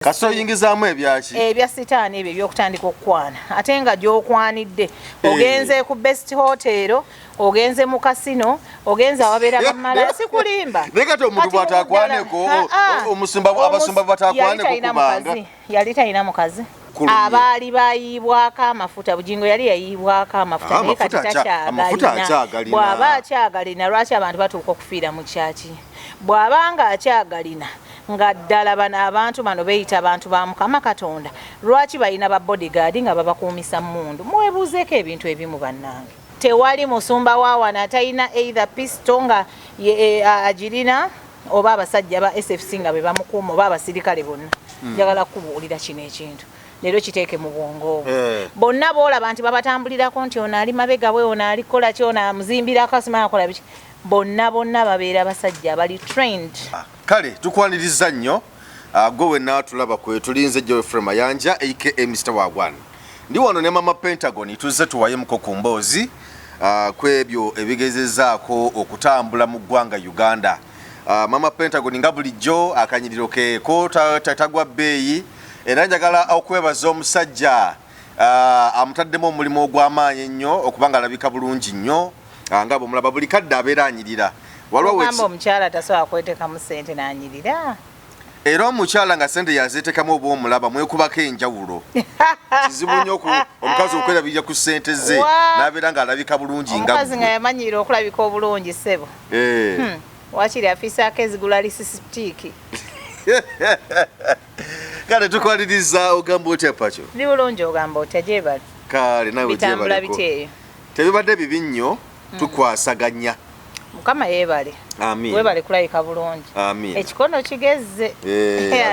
Kasita oyingizaamu ebyaki? Ebya sitaani ebyo ebyokutandika okukwana, ate nga gyokwanidde ogenze ku best hotel, ogenze mu casino, ogenze awabeera bamala, sikulimba. Naye kati omuntu bw'atakwaneko, omusumba, abasumba batakwaneko kubanga yali talina mukazi. Abaali bayiibwako amafuta, Bugingo yali yayiibwako amafuta, naye kati takyagalina. Bw'aba akyagalina, lwaki abantu batuuka okufiira mu kyaki? Bw'aba nga akyagalina, nga ddala bano abantu bano beeyita abantu ba Mukama Katonda, lwaki balina ba bodyguard nga babakuumisa mmundu? Mwebuuzeeko ebintu ebimu, bannange. Tewali musumba wa wano atalina either pistol nga agirina, oba abasajja ba SFC nga be bamukuuma, oba abasirikale bonna. Njagala kukubuulira kino ekintu leero, kiteeke mu bwongo obwo. Bonna boolaba nti babatambulirako nti ono ali mabega we, ono ali kukola ki, ono amuzimbirako, asimanya akola biki, bonna bonna babeera basajja abali trained. Kale tukwaniriza nnyo gwe wenna tulaba kwe tulinze. Geoffrey Mayanja aka Mr Wagwan, ndi wano ne Mama Pentagon, tuzze tuwayemuko ku mboozi ku ebyo ebigezezaako okutambula mu ggwanga Uganda. Mama Pentagon nga bulijjo akanyiriro keeko tagwa bbeeyi, era njagala okwebaza omusajja amutaddemu omulimu ogw'amaanyi ennyo okuba nga alabika bulungi nnyo, nga bwemulaba buli kadde abeera anyirira. Waliwo omukyala tasobola kwetekamu sente n'anyirira. Era omukyala nga sente yazeetekamu oba omulaba mwekubako enjawulo. Kizibu nnyo omukazi okwerabirira ku sente ze n'abeera ng'alabika bulungi. Nga omukazi nga yamanyirira okulabika obulungi, ssebo, Wakiri afiisaako ezigula lipstick. Kale tukwaniriza. Ogamba otya, Pacho? Ndi bulungi, ogamba otya? Gyebali. Kale nawe. Bitambula biti eyo? Tebibadde bibi nnyo, tukwasaganya. Mukama yeebale. Amin. Webale kulabika bulungi. Amin. Ekikono kigezze.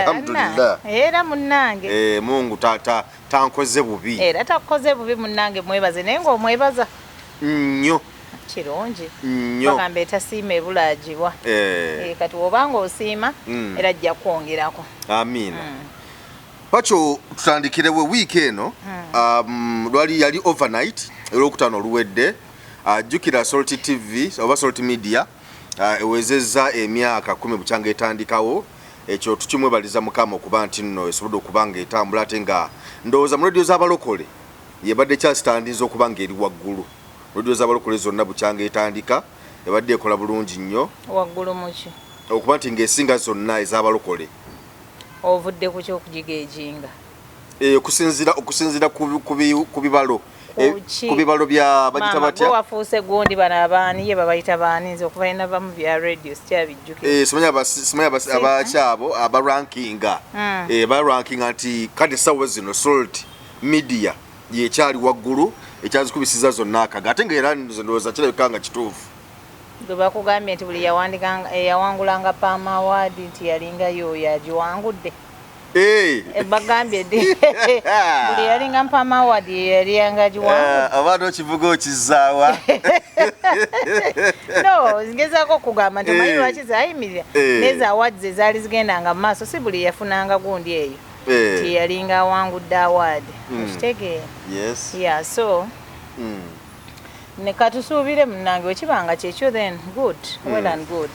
Alhamdulillah. Era munnange. Mungu tankoze bubi. Era takukoze bubi, munnange, mwebaze. Naye ng'omwebaza? Nnyo. Kirungi. Nnyo. Bagamba etasiima ebulaagibwa. Kati wobanga osiima, era ajja kwongerako. Amiina. Pacho, tutandikirewe wiiki eno. Lwali yali overnight olwokutaano oluwedde. Jjukira Salt TV oba Salt Media ewezezza emyaka 10 bukyanga etandikawo. Ekyo tukimwebaliza Mukama okuba nti nno esobodde okuba nga etambula, ate nga ndowooza mu rediyo z'abalokole yebadde kyasitandinza okuba nga eri waggulu. Rediyo z'abalokole zonna bukyanga etandika ebadde ekola bulungi nnyo. Waggulu muki? Okuba nti ng'esinga zonna ez'abalokole. Ovudde ku kyokugigeejinga? Okusinziira ku bibalo, Kuki? ku bibalo bya bagita Maama, batya? Gwe wafuuse gundi, bano abaani ye babayita baani? Nze okuva enavamu bya radio sikyabijjukira. Simanyi abakyabo abarankinga. Barankinga nti kati essaawa zino Salt Media yekyali waggulu, ekyazikubisiza zonna akaga, ate nga era nze ndowooza kirabika nga kituufu. Gwe bakugambye nti buli yawangulanga PAM Award nti yalinga yoyo agiwangudde? Bagambye ddi buli yalinga PAM Award yaliyanga agiwangudde? Abaana okivuga okizaawa. No, ngezaako okugamba nti omanyi lwaki zayimirira? Nezo awards ezaali zigendanga mu maaso, si buli yafunanga gundi eyo ti yalinga awangudde award. Okitegeera? Yes. Yeah, so ne katusuubire, munnange, wekibanga kyekyo, then good, well and good.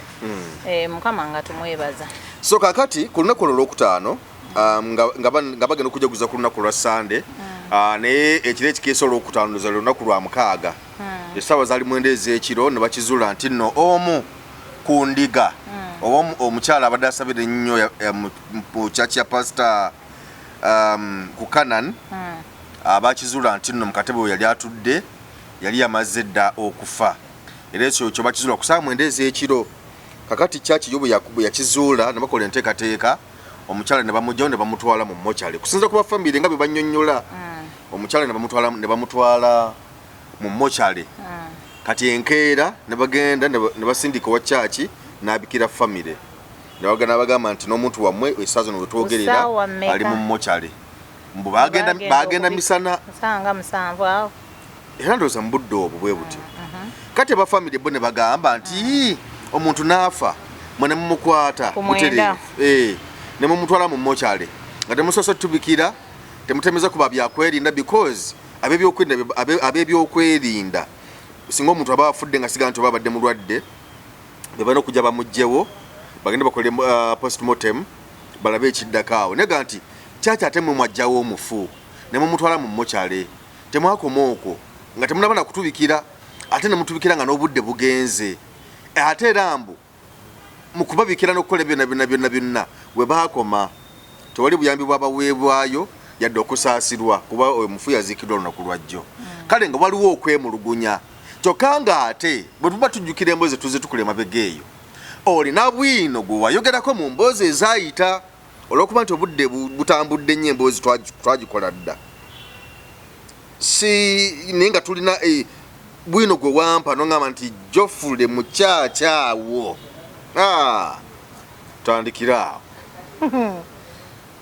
Mukama nga tumwebaza. So kakati ku lunaku olwo olwokutaano, nga bagenda okujaguza ku lunaku lwa Sande, naye ekiro ekikeesa olwokutaano, ndowooza lwe lunaku lwa mukaaga, essaawa zaali 9 ez'ekiro, ne bakizuula nti nno omu ku ndiga oba omukyala abadde asabira ennyo mu church ya Pasita ku Canaan, bakizuula nti nno mu katebe we yali atudde yali yamaze dda okufa. Era ekyo kyo bakizuula ku saawa 9 ez'ekiro. Kakati church yo bwe yakizuula, ne bakola enteekateeka, omukyala ne bamugjawo ne bamutwala mu mochale. Kusinza ku bafamire nga bwe bannyonnyola, omukyala ne bamutwala mu mochale. Kati enkeera ne bagenda ne basindika owa church n'abikira famire, ne bagamba nti n'omuntu wammwe essaawa zino wetwogerera Ssaawa mmeka? ali mu mochale. Mbu bagenda Bagenda bagenda misana. Nsanga 7 awo. Era ndowooza mu budde obwo bwe butyo. Kati abafamire bo ne bagamba nti, "Ii, omuntu n'afa mwe ne mumukwata Ku 9. butereevu, ne mumutwala mu mochale nga temusoose tubikira, temutemeza kuba byakwerinda," because ab'ebyokwerinda singa omuntu aba afudde nga siga nti oba abadde mulwadde, be balina okujja bamuggyewo, bagende bakole postmortem. Balabe ekiddako awo. Nega nti kyaki ate mwe mwajjawo omufu ne mumutwala mu mortuary, temwakoma okwo nga temunaba na kutubikira, ate ne mutubikira nga n'obudde bugenze, ate era mbu mu kubabikira n'okukola byonna byonna byonna byonna we baakoma tewali buyambi bwabaweebwayo yadde okusaasirwa, kuba omufu yaziikiddwa olunaku lwajjo. Kale nga waliwo okwemulugunya, kyokka ng'ate bwe tuba tujjukira emboozi tuze tukula emabega eyo, olina bwino gwe wayogerako mu mboozi ezaayita, olw'okuba nti obudde butambudde nnyo, emboozi twagikola dda, si naye nga tulina bwino gwe wampa noŋŋamba nti Geoffrey mukyakyawo. Ah, tandikira awo.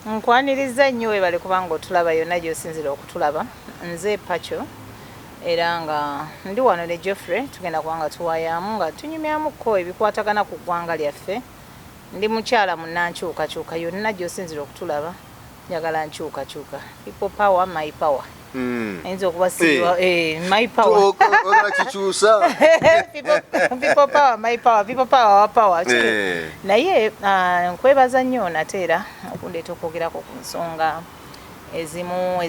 Nkwaniriza nnyo, webale kubanga otulaba yonna gy'osinzira okutulaba. Nze Pacho, era nga ndi wano ne Geoffrey. Tugenda kuba nga tuwayaamu nga tunyumyamuko ebikwatagana ku ggwanga lyaffe. Ndi mukyala munnankyukakyuka. Yonna gy'osinzira okutulaba, njagala nkyukakyuka. People power, my power. Ayinza okuba siwa my power. Oyagala kikyusa. People power, my power, people power, our power. Naye nkwebaza nnyo nate era okundeeta okwogerako ku nsonga ezimu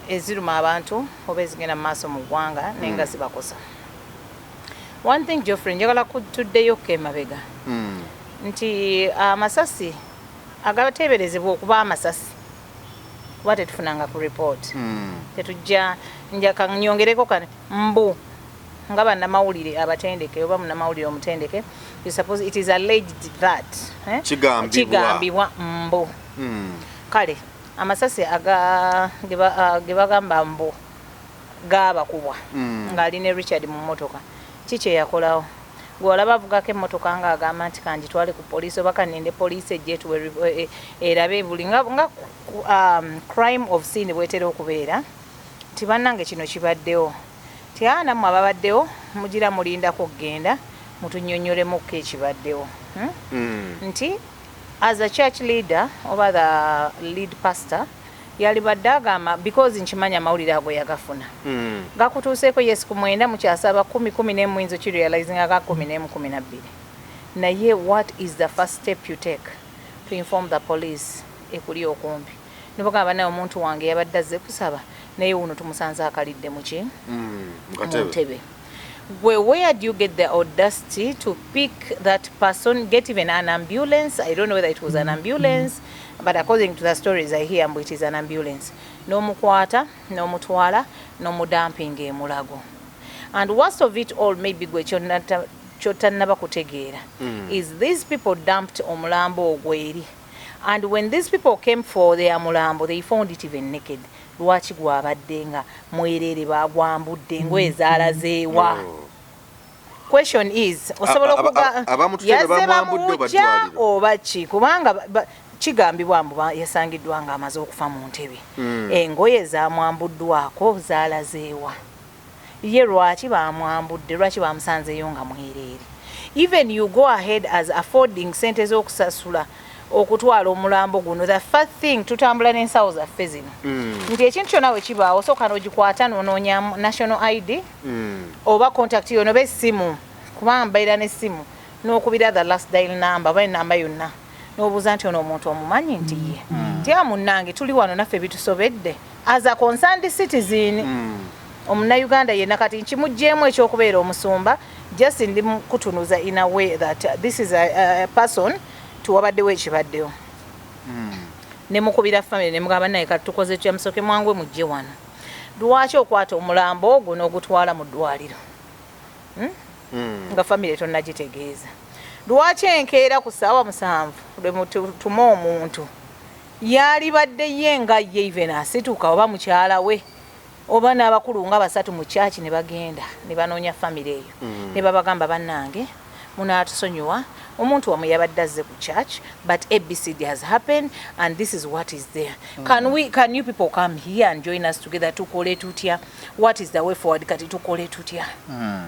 eziruma abantu oba ezigenda mu maaso mu ggwanga naye nga zibakosa. One thing, Geoffrey, njagala tuddeyo emabega nti amasasi agateeberezebwa okuba amasasi, kuba tetufunanga ku report, tetujja njaka nyongereko kano mbu nga bannamawulire abatendeke oba munnamawulire omutendeke, you suppose it is alleged that, eh? Kigambibwa. Kigambibwa mbu. Kale amasasi aga ge bagamba mbu gaabakubwa ng'ali ne Richard mu mmotoka, ki kye yakolawo? Gwe walaba avugako emmotoka ng'agamba nti kangitwale ku poliisi oba kaninde poliisi ejje etuwe erabe buli nga crime of scene bwetera okubeera nti bannange kino kibaddewo, ti aa nammwe ababaddewo mugira mulindako okugenda mutunnyonnyolemukko ekibaddewo, Nti as a church leader oba the lead pastor yalibadde agamba, because nkimanya amawulire ago yagafuna gakutuuseeko, yes, ku 9 mukyasaba 10, 11, yinza okirealizinga ga 11, 12, naye what is the first step you take? To inform the police ekuli okumpi, nibagamba naye omuntu wange yabadde azze kusaba, naye wuno tumusanze akalidde muki? Mu katebe. Mu ntebe. Gwe, where do you get the audacity to pick that person, get even an ambulance? I don't know whether it was an ambulance, but according to the stories I hear, mbu it is an ambulance, n'omukwata n'omutwala n'omudampinga emulago. And worst of it all, maybe gwe kyotannaba kutegeera is these people dumped omulambo ogwo eri, and when these people came for their mulambo, they found it even naked. Lwaki gwabadde nga mwereere? Bagwambudde engoye zaalazeewa? Oh. Question is, osobola okuga Abamututebe yazze bamwambudde oba bamujja ddwaliro? Oba ki? Kubanga kigambibwa mbu yasangiddwa nga amaze okufa mu ntebe. Engoye zamwambuddwako zaalazeewa? Ye lwaki bamwambudde? Lwaki bamusanzeeyo nga mwereere? Even you go ahead as affording sente z'okusasula okutwala omulambo guno, the first thing, tutambula n'ensawo zaffe zino nti ekintu kyonna we kibaawo osooka n'ogikwata n'onoonya national ID oba contact yonna oba essimu, kubanga mbaira n'essimu, n'okubira the last dial number oba enamba yonna n'obuuza nti ono omuntu omumanyi? Nti ye, nti a munnange tuli wano naffe bitusobedde as a concerned citizen, omunnayuganda yenna. Kati nkimuggyeemu ekyokubeera omusumba, just ndi mu kutunuza in a way that this is a person tiwabaddewo ekibaddewo, ne mukubira family ne mugamba naye kati tukoze tutya? Musooke mwangwe mujje wano. Lwaki okwata omulambo ogwo n'ogutwala mu ddwaliro nga family tonnagitegeeza? Lwaki enkeera ku ssaawa 7 lwe mutuma omuntu yalibadde ye nga ye even asituka oba mukyala we oba n'abakulu nga basatu mu kyaki ne bagenda ne banoonya family eyo ne babagamba, bannange munaatusonyiwa, omuntu wamwe yabadde azze ku church, but ABCD has happened and this is what is there. Can you people come here and join us together? Tukole tutya? What is the way forward? Kati tukole tutya?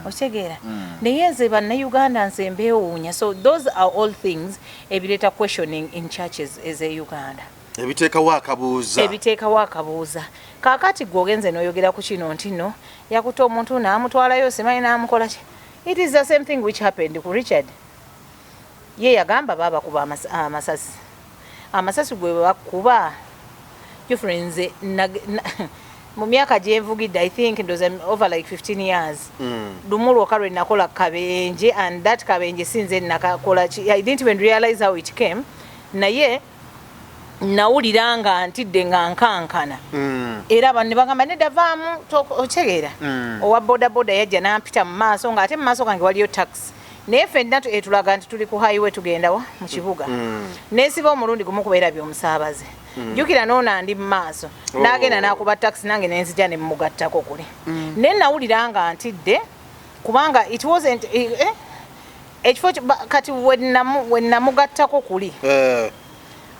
Okitegeera? Naye nze bannayuganda nze mbeewuunya. So those are all things ebireeta questioning in churches ez'e Uganda. Ebiteekawo akabuuza. Ebiteekawo akabuuza. Kaakati gwe ogenze n'oyogera ku kino nti no yakuta omuntu n'amutwalayo, simanyi n'amukola ki. It is the same thing which happened ku Richard. Ye yagamba baabakuba amasasi. Amasasi gwe bakuba, Geoffrey, nze mu myaka gyenvugidde, I think ndoza over like 15 years, lumu lwokka lwe nakola kabenje, and that kabenje sinze nakakola. I didn't even realize how it came, naye nawulira nga ntidde, nga nkankana. Era abantu ne bagamba, "Nedda, vaamu." Otegeera? Owa bodaboda yajja n'ampita mu maaso, ng'ate mu maaso gange waliyo taxi, naye ffenna etulaga nti tuli ku highway, tugenda wa mu kibuga. Nensiba omulundi gumu kubeera byomusaabaze. Jjukira noona ndi mu maaso. Oh. N'agenda n'akuba taxi, nange nenzija ne mugattako kuli. Naye nawulira nga ntidde kubanga it wasn't ekifo kati we namugattako kuli,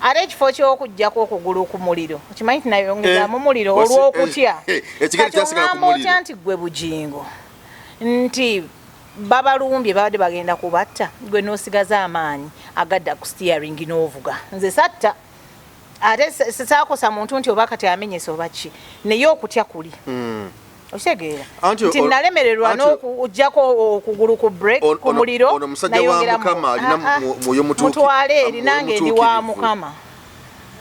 ate ekifo ky'okuggyako okugulu ku muliro, okimanyi nti nayongezaamu muliro olw'okutya. Ekigere Kati kyasigala ku oŋŋamba muliro. otya nti gwe Bugingo nti babalumbye, babadde bagenda kubatta, gwe n'osigaza amaanyi agadda ku steering n'ovuga? Nze satta, ate saakosa muntu nti oba kati amenyese oba ki, naye okutya kuli. Okitegeera nti nalemererwa n'okuggyako okugulu ku brake, ku muliro. Ono musajja wa Nayongeramu. Mukama, alina Ah, ah. mwoyo Mutwale eri, nange ndi wa mutuukirivu. Mukama.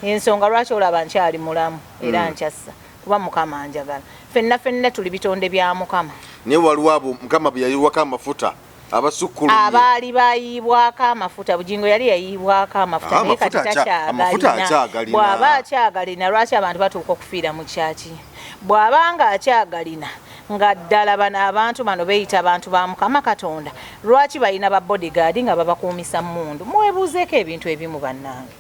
Ensonga lwaki olaba nkyali mulamu era nkyassa, kuba Mukama njagala. Ffenna ffenna tuli bitonde bya Mukama. Naye waliwo abo Mukama bye yayiwako amafuta abasukkulumye. Abaali bayiibwako amafuta. Bugingo yali yayiibwako amafuta, Ah, naye kati amafuta amafuta takyagalina. akyagalina. Bw'aba akyagalina, lwaki abantu batuuka okufiira mu kyaki? Bw'aba nga akyagalina, nga ddala bano abantu bano beeyita abantu ba Mukama Katonda, lwaki balina ba bodyguard nga babakuumisa mmundu? Mwebuuzeeko ebintu ebimu, bannange.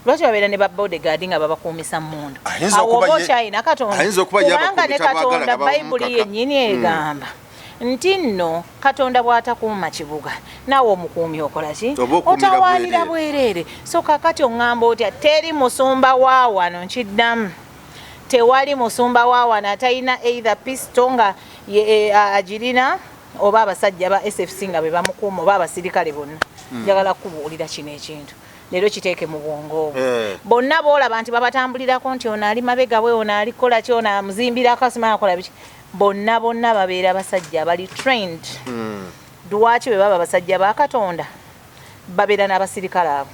Lwaki babeera ne ba bodyguard nga babakuumisa mmundu? Ayinza Awo okuba oba okyalina Katonda? Ayinza okuba ye Kubanga ne abakuumi tabaagala, Katonda, nga Bayibuli bamukaka. yennyini egamba nti nno Katonda bw'atakuuma kibuga, naawe omukuumi okola ki? Oba okuumira Otawaanira bwereere. bwereere. So kakati oŋŋamba otya teri musumba wa wano? Nkiddamu, tewali musumba wa wano atalina either pistol nga agirina, oba abasajja ba SFC nga be bamukuuma, oba abasirikale bonna. Njagala kukubuulira kino ekintu leero, kiteeke mu bwongo obwo. Bonna boolaba nti babatambulirako nti ono ali mabega we, ono ali kukola ki, ono amuzimbirako, asimanyi akola biki, bonna bonna babeera basajja abali trained. Lwaki bwe baba basajja ba Katonda babeera n'abasirikale abo?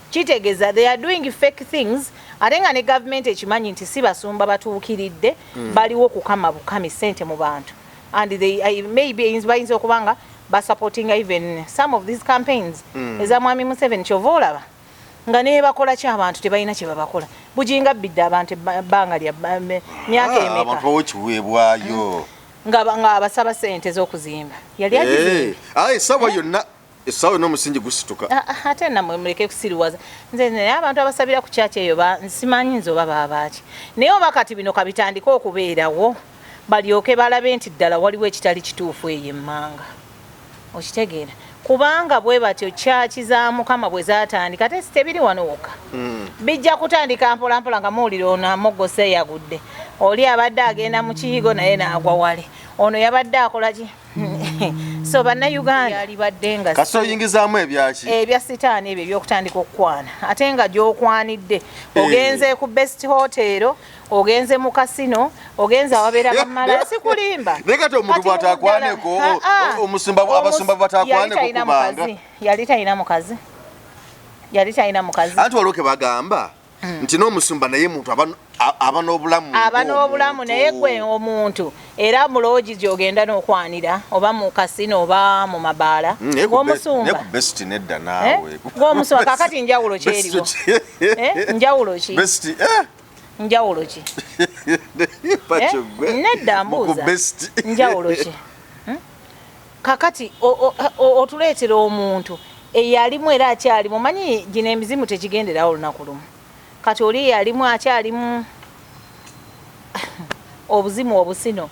Kitegeeza they are doing fake things, ate nga ne gavumenti ekimanyi nti si basumba batuukiridde, baliwo kukama bukami sente mu bantu, and they maybe bayinza okuba nga basupportinga even some of these campaigns eza Mwami Museveni. Kyova olaba nga nebakola ki, abantu tebalina kye babakola. Buginga bbidde abantu ebbanga lya myaka Ah, emeka? Abantu bawa ekiweebwayo. Nga abasaba sente z'okuzimba, yali agizimba? Ah, essaawa yonna omusingi gusituka. Ah, ah, ate nammwe muleke kusiriwaza. Nze naye abantu abasabira ku kyaki eyo simanyi nze oba baabaaki, naye oba kati bino kabitandike okubeerawo balyoke balabe nti ddala waliwo ekitali kituufu eyo emmanga. Okitegeera? Kubanga bwe batyo kyaki za Mukama bwe zaatandika, ate si tebiri wano wokka. Bijja kutandika mpolampola nga muwulira ono amogose yagudde, oli abadde agenda mu kiyigo naye n'agwa wale, ono yabadde akola ki. So Bannayuganda yalibadde nga Kasita oyingizaamu ebyaki? Ebya sitaani ebyo ebyokutandika okukwana, ate nga gy'okwanidde ogenze ku best hotel, ogenze mu kasino, ogenze awabeera bamala, sikulimba. Naye kati omuntu Kati bw'atakwaneko, Ah, ah. abasumba batakwaneko Yali talina kubanga mukazi, yali talina mukazi, yali talina mukazi. Anti waliwo ke bagamba nti n'omusumba naye muntu, aba n'obulamu. Aba n'obulamu, ng'omuntu. Naye gwe omuntu era mu loogi gy'ogenda n'okwanira, oba mu kasino oba mu mabaala, Naye naye ng'omusumba ku best nedda naawe. Eh? Ng'omusumba, kakati njawulo ki eriwo? Eh? Njawulo ki? Best, eh? Njawulo ki? Pakyo Eh? gwe. Nedda, Mu ku mbuuza. best. Njawulo ki? Hmm? Kakati otuleetera omuntu eyalimu era akyalimu. Manyi gino emizimu tekigenderawo olunaku lumu. Kati oli eyalimu akyalimu obuzimu obusino,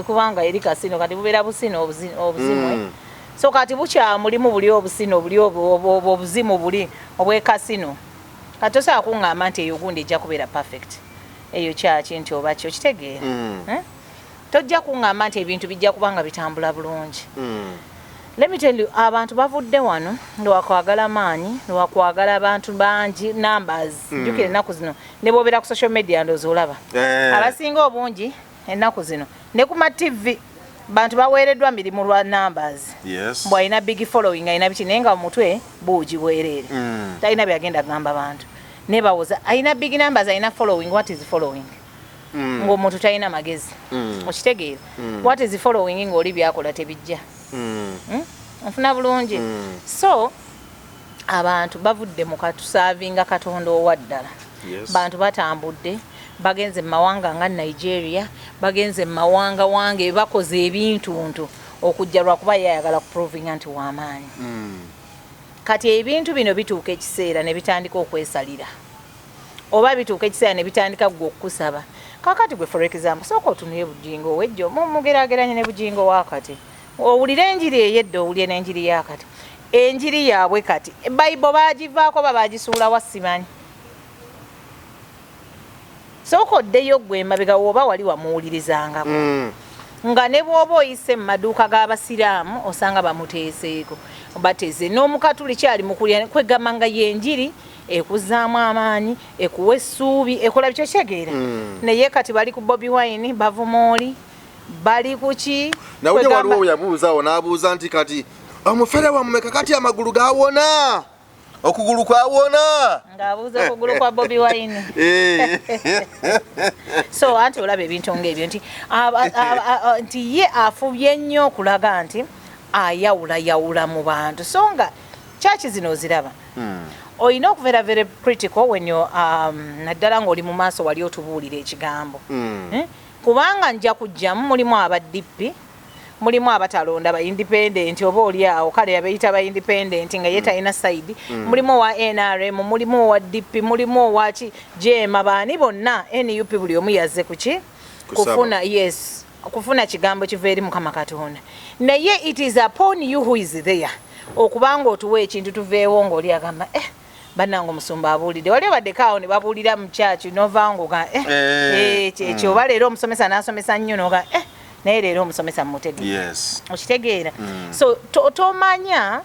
kubanga eri kasino kati bubeera busino obuzimu, eh? So kati bukyamulimu buli obusino buli obuzimu buli obwekasino. Kati tosobola kuŋŋamba nti eyo gundi ejja kubeera perfect, eyo kyaki nti oba ki, okitegeera? Eh? Tojja kuŋŋamba nti ebintu bijja kuba nga bitambula bulungi. Let me tell you, abantu bavudde wano lwakwagala maanyi, lwakwagala abantu bangi, numbers. Jjukira ennaku zino ne bw'obeera ku social media, ndowooza olaba abasinga obungi ennaku zino ne ku ma TV bantu baweereddwa mirimu lwa numbers. Bw'alina big following, alina biki, naye nga mu mutwe buugi bwereere. Talina byagenda kugamba bantu. Nebawoza alina big numbers, alina following. What is following ng'omuntu talina magezi? Okitegeera? What is following ng'oli byakola tebijja? Nfuna bulungi? So abantu bavudde mu katuservinga Katonda owaddala. Bantu batambudde, bagenze mu mawanga nga Nigeria, bagenze mu mawanga wange, bakoze ebintuntu okujja lwakuba ye ayagala kuprovinga nti wamaanyi. Kati ebintu bino bituuka ekiseera ne bitandika okwesalira, oba bituuka ekiseera ne bitandika gwe okukusaba. Kakati gwe, for example, sooka otunuye Bujingo owejjo, mugeraageranye ne Bujingo wakati, owulire enjiri ey'edda, owulire n'enjiri yakati, enjiri yaabwe. Kati Bayibo bagivaako ba bagisuulawa simanyi. Sooka oddeyo gwe emabega, woba wali wamuwulirizangako, nga ne bw'oba oyise mu maduuka g'abasiraamu osanga bamuteeseeko, bateze n'omukatuli kyali mukulya, kwegamba nga yenjiri ekuzaamu amaanyi, ekuwa essuubi, ekola bikyo, kyegeera. Naye kati bali ku Bobi Wine, bavuma oli, bali ku ki? Nawulye waliwo yabuuza awo, n'abuuza nti kati omufere wammeka kati amagulu gawona, okugulu kwawona? Ng'abuuza okugulu kwa Bobi Wine. So anti olaba ebintu ng'ebyo nti nti ye afubye nnyo okulaga nti ayawulayawula mu bantu, so nga kyaki zino oziraba, olina okubeera very critical when you naddala ng'oli mu maaso wali otubuulira ekigambo. Eh? Kubanga nja kujjamu mulimu aba DP, mulimu abatalonda, ba independent, oba oli awo kale abeeyita ba independent nga ye talina side, mulimu owa NRM, mulimu owa DP, mulimu owaki jema, baani bonna, NUP, buli omu yazze kuki? Kusaba. Kufuna, yes, kufuna kigambo kiva eri Mukama Katonda. Naye it is upon you who is there okubanga otuwa ekintu tuveewo ng'oli agamba, "Eh, bannange, omusumba abuulidde." Wali obaddeko awo ne babuulira mu kyaki novanga oga, "Eh, Eh, eh, ekyo," oba leero omusomesa n'asomesa nnyo noga, "Eh, naye leero omusomesa mmutegeera." Okitegeera? So tomanya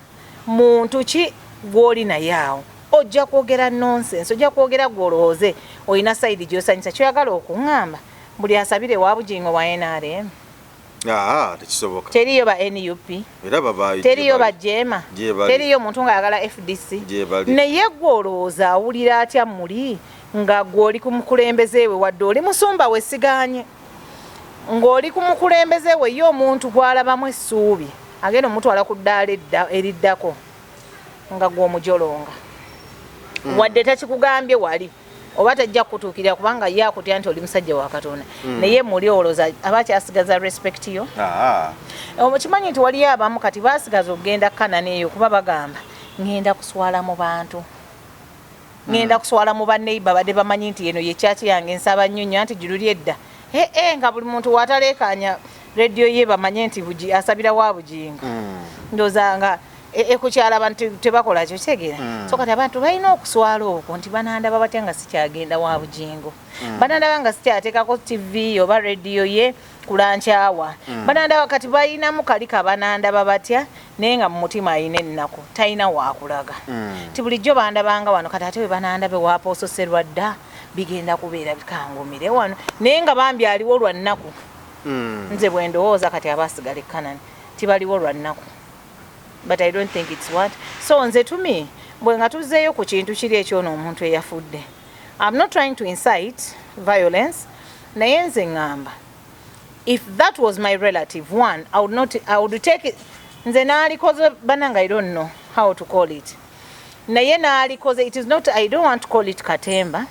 muntu ki gw'oli naye awo. Ojja kwogera nonsense, ojja kwogera gwolowooze olina side gyosanyusa. Kyoyagala okuŋŋamba buli asabire wa Bugingo wa NRM? Aa, tekisoboka. Teriyo ba NUP? Era babaayo. Teriyo bajema? Gye bali. Teriyo muntu ng'ayagala FDC? Gye bali. Naye gwe olowooza awulira atya muli nga gwe oli ku mukulembeze we, wadde oli musumba we siganye, ng'oli ku mukulembeze we, ye omuntu gw'alabamu essuubi agenda omutwala ku ddaala eriddako nga gwe omujolonga, wadde takikugambye wali oba tajja kukutuukirira kubanga ye akutya nti oli musajja wa Katonda, naye muli olowooza aba akyasigaza respect yo? Aa. Okimanyi nti waliyo abamu kati basigaza okugenda Kanani eyo kuba bagamba, "Ŋŋenda kuswala mu bantu, ŋŋenda kuswala mu baneiba badde bamanyi nti eno ye kyaki yange, nsaba nnyo nnyo." Anti giruli edda ee nga buli muntu wataleekaanya rediyo ye bamanye nti asabira wa Bugingo. Ndowooza nga kukyala abantu tebakola kyo, kitegeera? So kati abantu balina okuswala okwo nti banandaba batya nga sikyagenda wa Bugingo, banandaba nga sikyateekako TV oba rediyo ye kulankyawa, banandaba kati balinamu kali kabanandaba batya, naye nga mu mutima alina ennaku, talina wakulaga ti bulijjo bandabanga wano, kati ate we banandabe wapososerwa dda, bigenda kubeera bikangumire wano, naye nga bambi aliwo lwa nnaku. Nze bwe ndowooza kati abasigala e Kanani tibaliwo lwa nnaku, but I don't think it's what. So nze to me, bwe nga tuzzeeyo ku kintu kiri ekyono omuntu eyafudde, I'm not trying to incite violence, naye nze ŋŋamba if that was my relative, one, I would not, I would take it. Nze naalikoze bananga, I don't know how to call it, naye naalikoze, it is not, I don't want to call it katemba,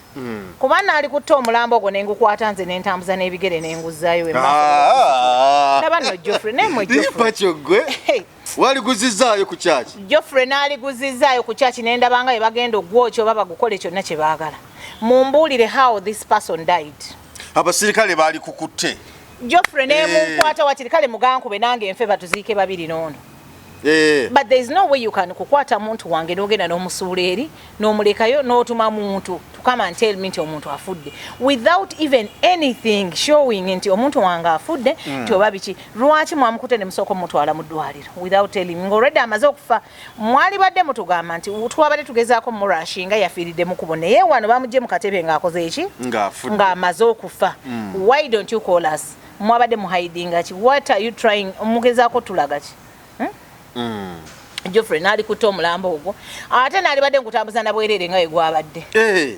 kuba naalikutta omulambo ogwo nengukwata nze nentambuza n'ebigere nenguzaayo. Ah. Laba nno Geoffrey, naye mwe Geoffrey. Limpa kyoggwe. Hey. Waliguzizaayo ku kyaki? Geoffrey, n'aliguzizaayo ku kyaki nendabanga bye bagenda ogwokya oba bagukole kyonna kye baagala. Mumbuulire how this person died. Abasirikale baali kukutte. Geoffrey, nemunkwata wakiri kale mugankube nange nfe, batuziike babiri n'ono. But there is no way you can kukwata muntu wange n'ogenda n'omusuula eri n'omulekayo n'otuma muntu to come and tell me nti omuntu afudde without even anything showing nti omuntu wange afudde, nti oba biki. Lwaki mwamukute ne musooka omutwala mu ddwaliro without telling me already amaze okufa? Mwali badde mutugamba nti twabadde tugezaako murashinga, yafiiridde mu kubo, naye wano bamugye mu katebe ng'akoze eki? Ng'afudde. Ng'amaze okufa. Why don't you call us? Mwabadde muhidinga ki? What are you trying, mugezaako tulaga ki? Geoffrey, naalikutte omulambo ogwo ate naalibadde nkutambuza na bwereere nga we gwabadde. Eh.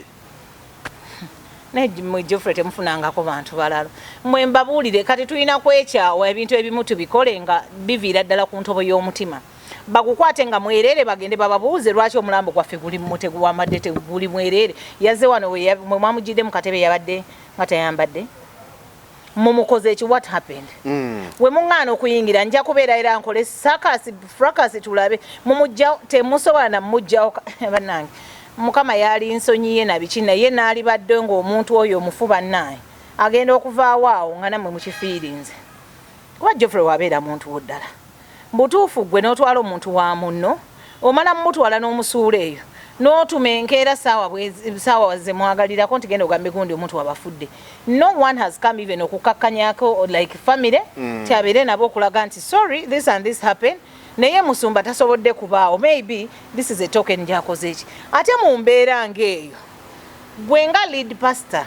Naye mwe Geoffrey temufunangako bantu balala. Mwe mbabuulire, kati tulina kwekyawa, ebintu ebimu tubikole nga biviira ddala ku ntobo y'omutima. Bagukwate nga mwerere, bagende bababuuze lwaki omulambo gwaffe guli mutegu wamadde teguli mwerere. Yazze wano mwe mwamugidde mu katebe, yabadde nga tayambadde. Mumukoze eki? What happened? We muŋŋaana okuyingira, nja kubeera era nkole sakasi fracas, tulabe mumujjawo. Temusobola namugjawo. Bannange, Mukama yali nsonyiye na biki, naye n'alibadde ng'omuntu oyo omufu, bannange, agenda okuvaawo awo nga nammwe mukifiirinze. Kuba Geoffrey wabeera muntu wo ddala butuufu, gwe n'otwala omuntu wa munno, omala mumutwala n'omusuula eyo, n'otuma enkeera saawa ze mwagalirako nti genda ogambe gundi omuntu wabafudde. No one has come even okukakkanyako like family kyabeere nabo okulaga nti sorry, this and this happened, naye musumba tasobodde kubaawo. Maybe this is a token gyakoze eki. Ate mu mbeera ng'eyo, gwe nga lead pastor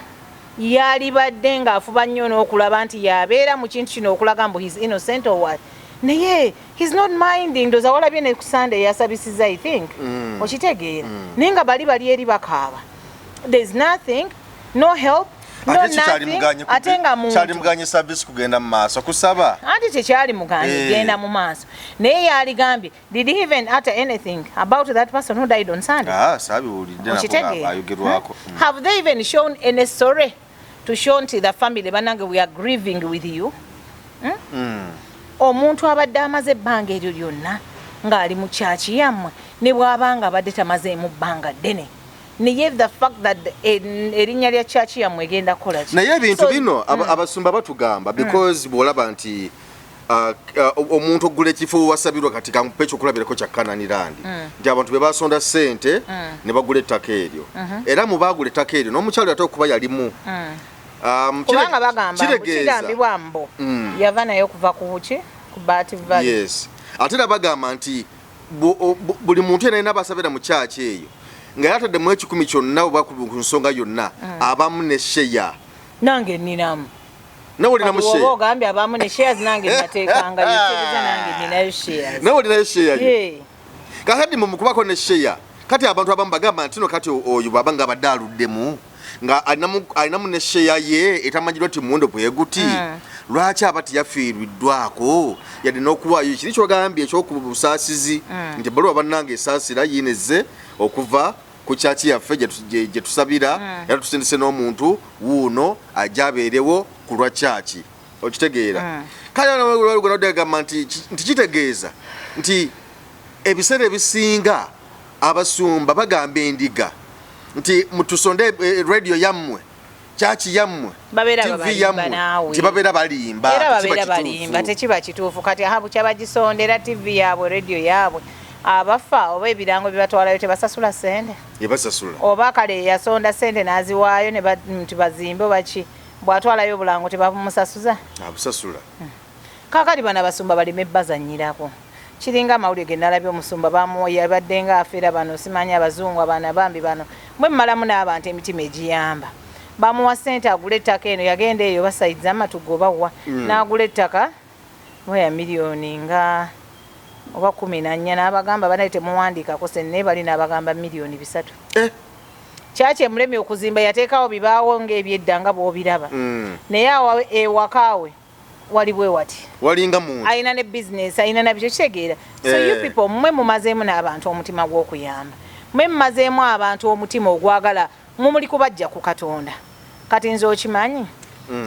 yalibadde ng'afuba nnyo n'okulaba nti yabeera mu kintu kino okulaga mbu he's innocent or what, naye he's not minding. Ndoza walabye ne ku Sunday yasabisiza, I think. Okitegeera? Naye nga bali bali eri bakaaba, there's nothing, no help, no Ate nothing. Ate nga muntu kyali muganye service kugenda mu maaso kusaba. Anti tekyali muganye genda mu maaso, naye yaligambye, did he even utter anything about that person who died on Sunday? Ah, saabiwulidde nako. Okitegeera? Ayogerwako. Have they even shown any sorry to show nti the family, banange, we are grieving with you? Omuntu abadde amaze ebbanga eryo lyonna ng'ali mu kyaki yammwe, ne bw'aba nga abadde tamazeemu bbanga ddene, naye the fact that erinnya lya kyaki yammwe egenda kukola ki? Naye ebintu bino abasumba batugamba, because bw'olaba nti omuntu ogula ekifo wasabirwa, kati kampe ekyokulabirako kya Kananirandi, nti abantu be basonda ssente ne bagula ettaka eryo, era mu baagula ettaka eryo n'omukyalo ate okuba yalimu. Kubanga bagamba mbu Kitegeeza kigambibwa mbu yava naye okuva ku ki, ku Bat Valley. Yes, ate era bagamba nti buli muntu yena alina abasabira mu kyaki eyo nga yataddemu 1,000 kyonna oba ku nsonga yonna, abamu ne share. Nange nninamu. Nawe olinamu Kati woba share? Ogambye abamu ne shares, nange nateekangayo, kitegeeza nange ninayo shares. Nawe olinayo share yo? Yeah. Kakati mu mukubako ne share, kati abantu abamu bagamba nti no, kati oyo bwaba nga abadde aluddemu nga alinamu ne share ye etamanyirwa nti muwendo bwe guti, lwaki aba teyafiiriddwako yadde n'okuwaayo kiri kyogambye ekyokubusaasizi, nti ebbaluwa bannange esaasira yiinezze okuva ku kyaki yaffe gye tusabira, era tusindise n'omuntu wuuno ajja abeerewo ku lwa kyaki? Okitegeera? Kale agamba nti kitegeeza nti ebiseera ebisinga abasumba bagamba endiga nti mutusonde radio yammwe, kyaki yammwe, Babeera TV babalimba yammwe, naawe. nti babeera balimba. Era Tekiba babeera kituufu. balimba, tekiba kituufu. Kati ahabu kyabagisondera TV yaabwe, radio yaabwe, abafa oba ebirango byebatwalayo tebasasula sente? Ebasasula. Oba kale yasonda sente n'aziwaayo ne nti bazimbe oba ki, bw'atwalayo obulango tebamusasuza? Abusasula. Kaakati bano abasumba baleme bazanyirako. Kiringa amawulire ge nalabye, omusumba bamuwa yabadde nga afeera bano, simanyi abazungu, abaana bambi bano mwe mmalamu n'abantu emitima egiyamba, bamuwa sente agula ettaka eno, yagenda eyo basayiza amatugo obawa n'agula ettaka oba ya miliyoni nga oba 14, n'abagamba banaye temuwandiikako sente, naye bali n'abagamba miliyoni 3. Kyaki emulemye okuzimba, yateekawo bibaawo ng'ebyedda nga bw'obiraba, naye awa ewakaawe wali bwe wati. Walinga muntu. Alina ne business, alina nabyo, kitegeera? So you people, mmwe mumazeemu n'abantu omutima gw'okuyamba, mmwe mumazeemu abantu omutima ogwagala, mumuli kubajja ku Katonda. Kati nze okimanyi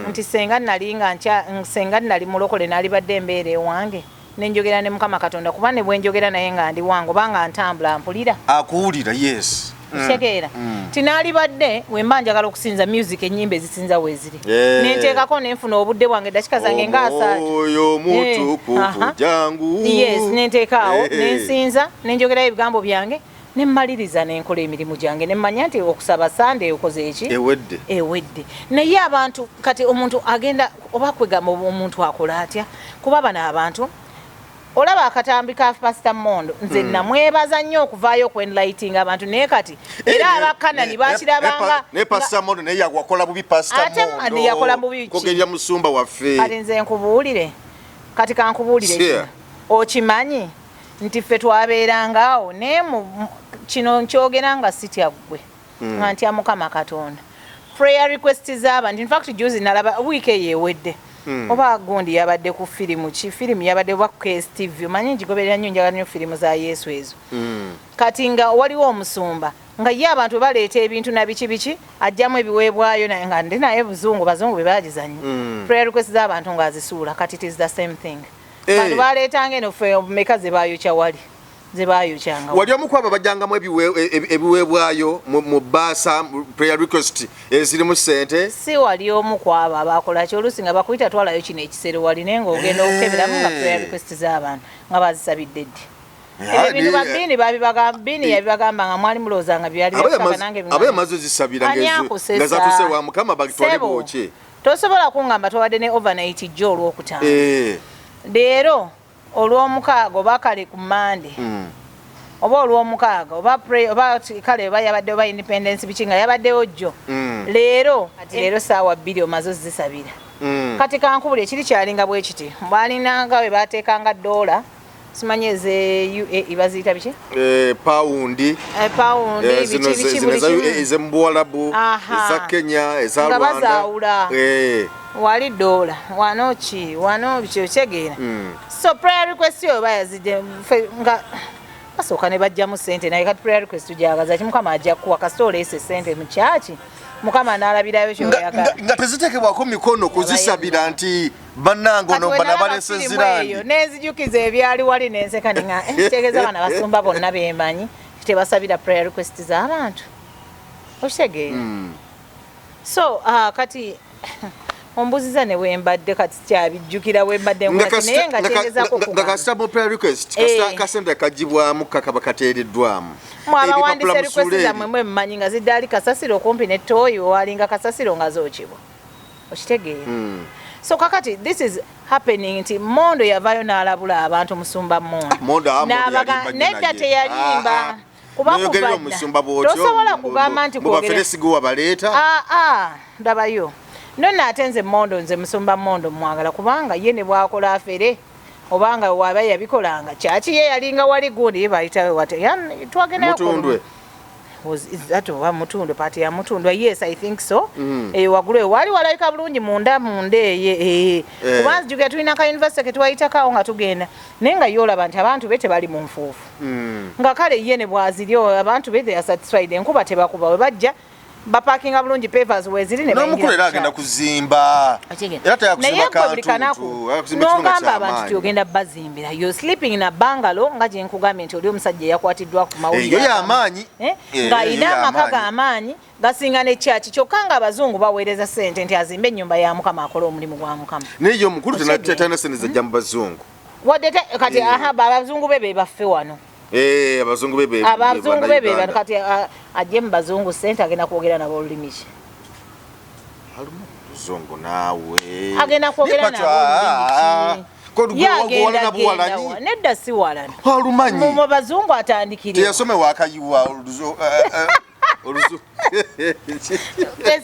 nti senga nali nga senga nali mulokole, nalibadde embeera ewange nenjogera ne Mukama Katonda, kuba ne bwenjogera naye nga ndi wange oba nga ntambula mpulira. Akuwulira, yes. Kitegeera tinaalibadde wemba njagala okusinza music, ennyimba ezisinza weeziri, nenteekako nenfuna obudde bwange, dakika zange nga 30. Omwoyo mutukuvu, jangu. Yes, nenteekaawo, nensinza, nenjogerayo ebigambo byange, nemmaliriza, nenkola emirimu gyange, nemmanya nti okusaba Sande okoze eki? Ewedde. Ewedde. Naye abantu kati omuntu agenda oba kwegamba omuntu akola atya? Kuba bano abantu, olaba akatambi ka Pasita Mondo, nze namwebaza nnyo okuvaayo okwenlighting abantu, naye kati era abakanani bakirabanga. Ne Pasita Mondo naye yakola bubi, Pasita Ate Mondo. yakola bubi ki? Kogerya musumba waffe. Kati nze nkubuulire, kati kankubuulire kino. Okimanyi nti ffe twabeerangaawo, naye kino nkyogera nga sitya ggwe, nga ntya Mukama Katonda. Prayer request z'abantu, in fact juzi nalaba, wiiki eyo ewedde, oba gundi yabadde ku firimu ki, firimu yabadde oba ku KSTV, omanyi ngigoberera nnyo, njagala nnyo firimu za Yesu ezo. Kati nga waliwo omusumba nga ye abantu baleeta ebintu na biki biki, ajjamu ebiweebwayo, naye nga ndi naye buzungu, bazungu be bagizanya. Prayer request z'abantu ng'azisuula. Kati it is the same thing. Bantu baleetanga eno, ffe meka ze bayokya, wali ze bayokyanga. Wali omu kwabo bajjangamu ebiweebwayo mu bbaasa, mu prayer request ezirimu ssente? Si wali omu kwabo abakola ki, oluusi nga bakuyita, twalayo kino ekisero wali, naye ng'ogenda okukeberamu nga prayer request z'abantu nga bazisabidde ddi. Ebyo ebintu ba Bini Bini yabibagamba nga mwali mulowooza nga byali Aba byakutaka nange aba yamaze ozisabira. Ani akusesa? Nga zatuse wa Mukama bagitwale. Ssebo, Bwokye. Tosobola kuŋŋamba twabadde ne overnight jjo olwokutaano, leero olwomukaaga, oba kale ku Mande, oba olwomukaaga, oba oba kale oba yabadde oba independence biki nga yabaddewo jjo. Leero kati leero saawa 2 omaze ozisabira. Kati kankubula ekiri kyalinga bwe kiti, balinanga we bateekanga dola, simanyi eze UAE baziyita biki? Pawundi. Pawundi. Zino Biki biki zino buli eza kimu. UAE, ez'omu Buwalabu, eza Kenya, eza Nga Rwanda. bazaawula. Wali dola wano ki wano biki, okitegeera? So prayer request yo oba yazidde ffe nga basooka ne bajjamu sente, naye kati prayer request tugyagaza ki? Mukama ajja kuwa kasita oleese sente mu kyaki, Mukama n'alabirayo kyoyagala. Nga teziteekebwako mikono kuzisabira nti bannange ono Kati bana we nalaba balese firimu zirandi. Eyo nenzijukiza ebyali wali nenseka ninga kitegeeza bana basumba bonna bemanyi tebasabira prayer request z'abantu, okitegeera? So kati ombuziza ne wembadde, kati kyabijjukira wembadde Nga nkola ki, naye nga kyengezako nga kugamba. Kasita mu prayer request, kasente kagibwamu kakaba kateereddwamu. Mwe abawandiisa Ebipapula request musuula eri. zammwe mwe mmanyi nga ziddaali kasasiro okumpi ne ttooyi, wewalinga kasasiro nga zookebwa, okitegeera? So kakati this is happening nti Mondo yavaayo n'alabula abantu, musumba Mondo. Mondo, ah, Mondo yalimba nnyo Nedda, naye. teyalimba. Ah, ah. Kuba Noyogerera kuva dda. omusumba bw'otyo, Tosobola kugamba nti mbu baferesi gwe wabaleeta. Ah, ah, ndabayo no naate nze Mondo, nze musumba Mondo mwagala kubanga ye ne bwakola afere obanga waba yabikolanga kyaki, ye yalinga wali gundi ye bayitawe wate twagendayo Mutundwe. Was is that oba Mutundwe, party ya Mutundwe? Yes, I think so. Eyo waggulu eyo wali walabika bulungi munda munda eye kuba nzijukira tulina ka university ke twayitako awo nga tugenda, naye nga yolaba nti abantu be tebali mu nfuufu, nga kale ye ne bwaziri abantu be they are satisfied, enkuba tebakuba, we bajja bapakinga bulungi, pavers weziri ne N'omukulu bayingira era mu agenda kyalo. kuzimba. Okitegeera? Era tayakuzimba Naye gwe buli kanaku kantuntu, ayakuzimba ekitundu n'ogamba abantu ky'amaanyi. ti ogenda bazimbira, you sleeping in a bungalow, nga gye nkugambye nti oli omusajja eyakwatiddwa ku mawulire Eyo agamu. y'amaanyi. Eh? Eyo Ng'alina amaka y'amaanyi. g'amaanyi gasinga ne kyaki, kyokka nga abazungu baweereza ssente nti azimbe ennyumba ya Mukama, akole omulimu gwa Mukama. Naye ye omukulu Okitegeera? talina sente zajja mu bazungu. Wadde kati aha, abazungu be be baffe wano. Abazungu be Abazungu be be Bannayuganda. Kati ajje mu bazungu ssente, agenda kwogera nabo olulimi ki? Alimu oluzungu naawe. Agenda kwogera Naye nabo olulimi ki? Ye agenda Gwewalana genda buwalanyi. Nedda, si walana. Alumanyi. Mu bazungu atandikire. Teyasomewa akayiwa oluzu.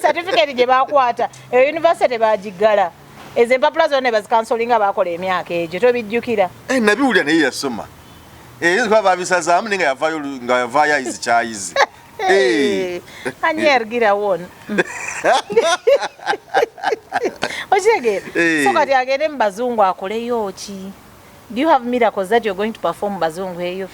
Certificate gye bakwata eyo university bagiggala, ezo empapula zonna ne bazikansolinga, bakola emyaka egyo, tobijjukira? Nabiwulira, naye yasoma. Kuba babisazaamu, naye nga yavaayo nga yavaayo ayizi kyayizi. Ani ergira won, okitegeera? So kati agende mu bazungu akoleyo ki? Do you have miracles that you're going to perform mu bazungu eyo?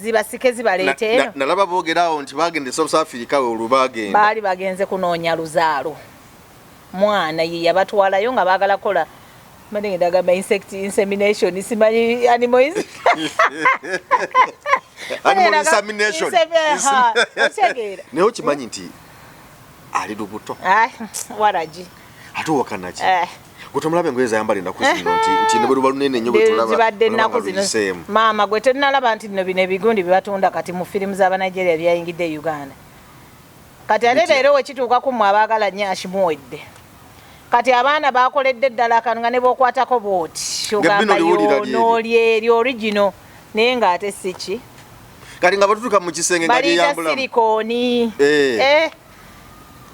Zibasike zibaleete eno. Nalaba boogerawo nti bagenda e South Africa, olwo bagenda. Baali bagenze kunoonya luzaalo, mwana ye yabatwalayo nga baagala kukola manenge agamba insect insemination, simanyi animals. Animal insemination. Otegeera? Naye okimanyi nti ali lubuto? Ai, waragi. Ate owakanaki? Eh. Gwe tomulaba engoye zayambala ennaku zino nti ne bwe luba lunene nnyo bwe tulaba Zibadde olaba ennaku nga zino. luyiseemu. Maama gwe tenalaba nti nno bino ebigundi byebatunda kati mu firimu z'abanigeria byayingidde e Uganda kati, ate Bitya? leero wekituuka ku mmwe abaagala nyashi muwedde. Kati abaana bakoledde ddala akantu nga ne bwokwatako bwoti Nga bino ogamba liwulira lyeri. yonolyeri original, naye ng'ate si ki. Kati nga batutuuka mu kisenge nga Baliyita lyeyambulamu. silicone. Eh,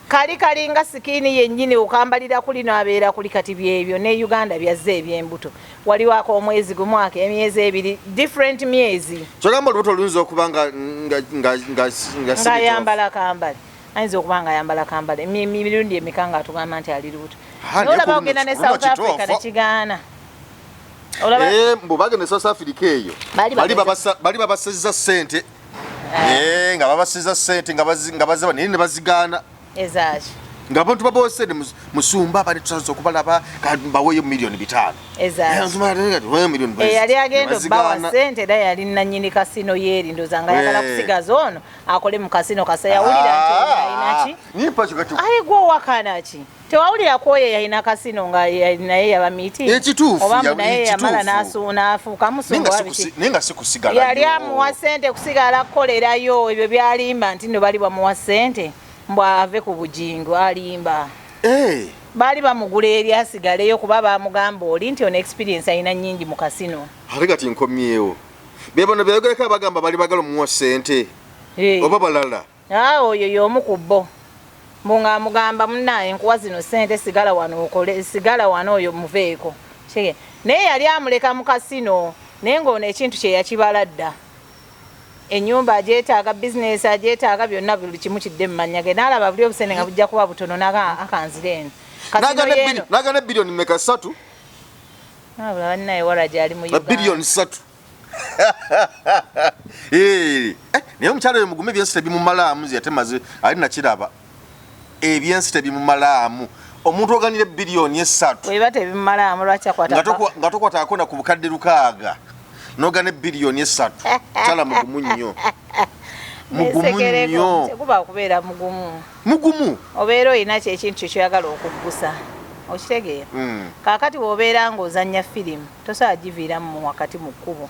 kali kalinga skin yennyini, okambalira kuli n'abeera kuli. Kati byebyo ne Uganda byazze ebyembuto, waliwo ak'omwezi gumu, ak'emyezi 2, different myezi. Kyogamba olubuto oluyinza okuba nga Ng'ayambala kambale. Ayinza okuba nga ayambala kambale emirundi emeka nga atugamba nti ali lubuto. Ah, Naye olaba naye ogenda ne ku luno South Africa kituufu. nekigaana. Olaba Eh, mbu bagenda e South Africa eyo Bali bali bageza- bali babasizza ssente. Eh, nga babasizza ssente nga baziba naye ne bazigaana. Ezaaki? Nga abantu babawa ssente, musumba abadde tusaze okubalaba, baweeyo 5 million. Ezaaki? Miliyoni Eyali agenda bazigaana. obbawa ssente era yali nanyini kasino yeeri, ndowooza nga ayagala kusigaza ono akole mu kasino kasa yawulira nti ono alina ki. Nimpa kyo kati. Aye gwe owakana ki? Tewawulira ku oyo eyalina kasino nga naye yaba meeting? Ekituufu, Oba mbu naye yamala ekituufu. n'afuuka Naye musumba nga oba biki? naye nga si kusigala. Yali amuwa ssente kusigala kukolerayo ebyo byalimba nti nno bali bamuwa ssente mbw ave ku Bujingo, alimba. Baali bamugula eri asigaleyo kuba bamugamba oli nti ono experience alina nnyingi mu kasino. Ate kati nkomyewo, be bano beyogereko abagamba bali bagala omuwa ssente oba balala? Ah, oyo y'omu ku bo, mbu ng'amugamba, "Munnaye, nkuwa zino ssente, sigala wano okole, sigala wano, oyo muveeko." Kige naye yali amuleka mu kasino, naye ng'ono ekintu kye yakibala dda, ennyumba agyetaaga, bizinesi agyetaaga, byonna buli kimu kidde mu mannya ge, n'alaba buli obusente nga bujja kuba butono, naga akanzire eno kasino yeeno. Nagana biliyoni meka? 3? Wabula bannaye wala gyali mu Uganda. 3 billion. Eh, eh, naye omukyala oyo mugume, ebyensi tebimumalaamu. Nze yatemaze ali nakiraba, ebyensi tebimumalaamu. Omuntu oganira 3 billion Bweba tebimumalaamu, lwaki akwata nga tokwatako na ku bukadde 6 nogana 3 billion? Kyala mugumu nnyo, mugumu Nesekereko, nnyo. Tekuba kubeera mugumu. Mugumu. Obeera olina kyo ekintu kyo kyoyagala okuggusa, okitegeera? Kaakati bw'obeera ng'ozannya firimu, tosobola giviiramu wakati mu kkubo,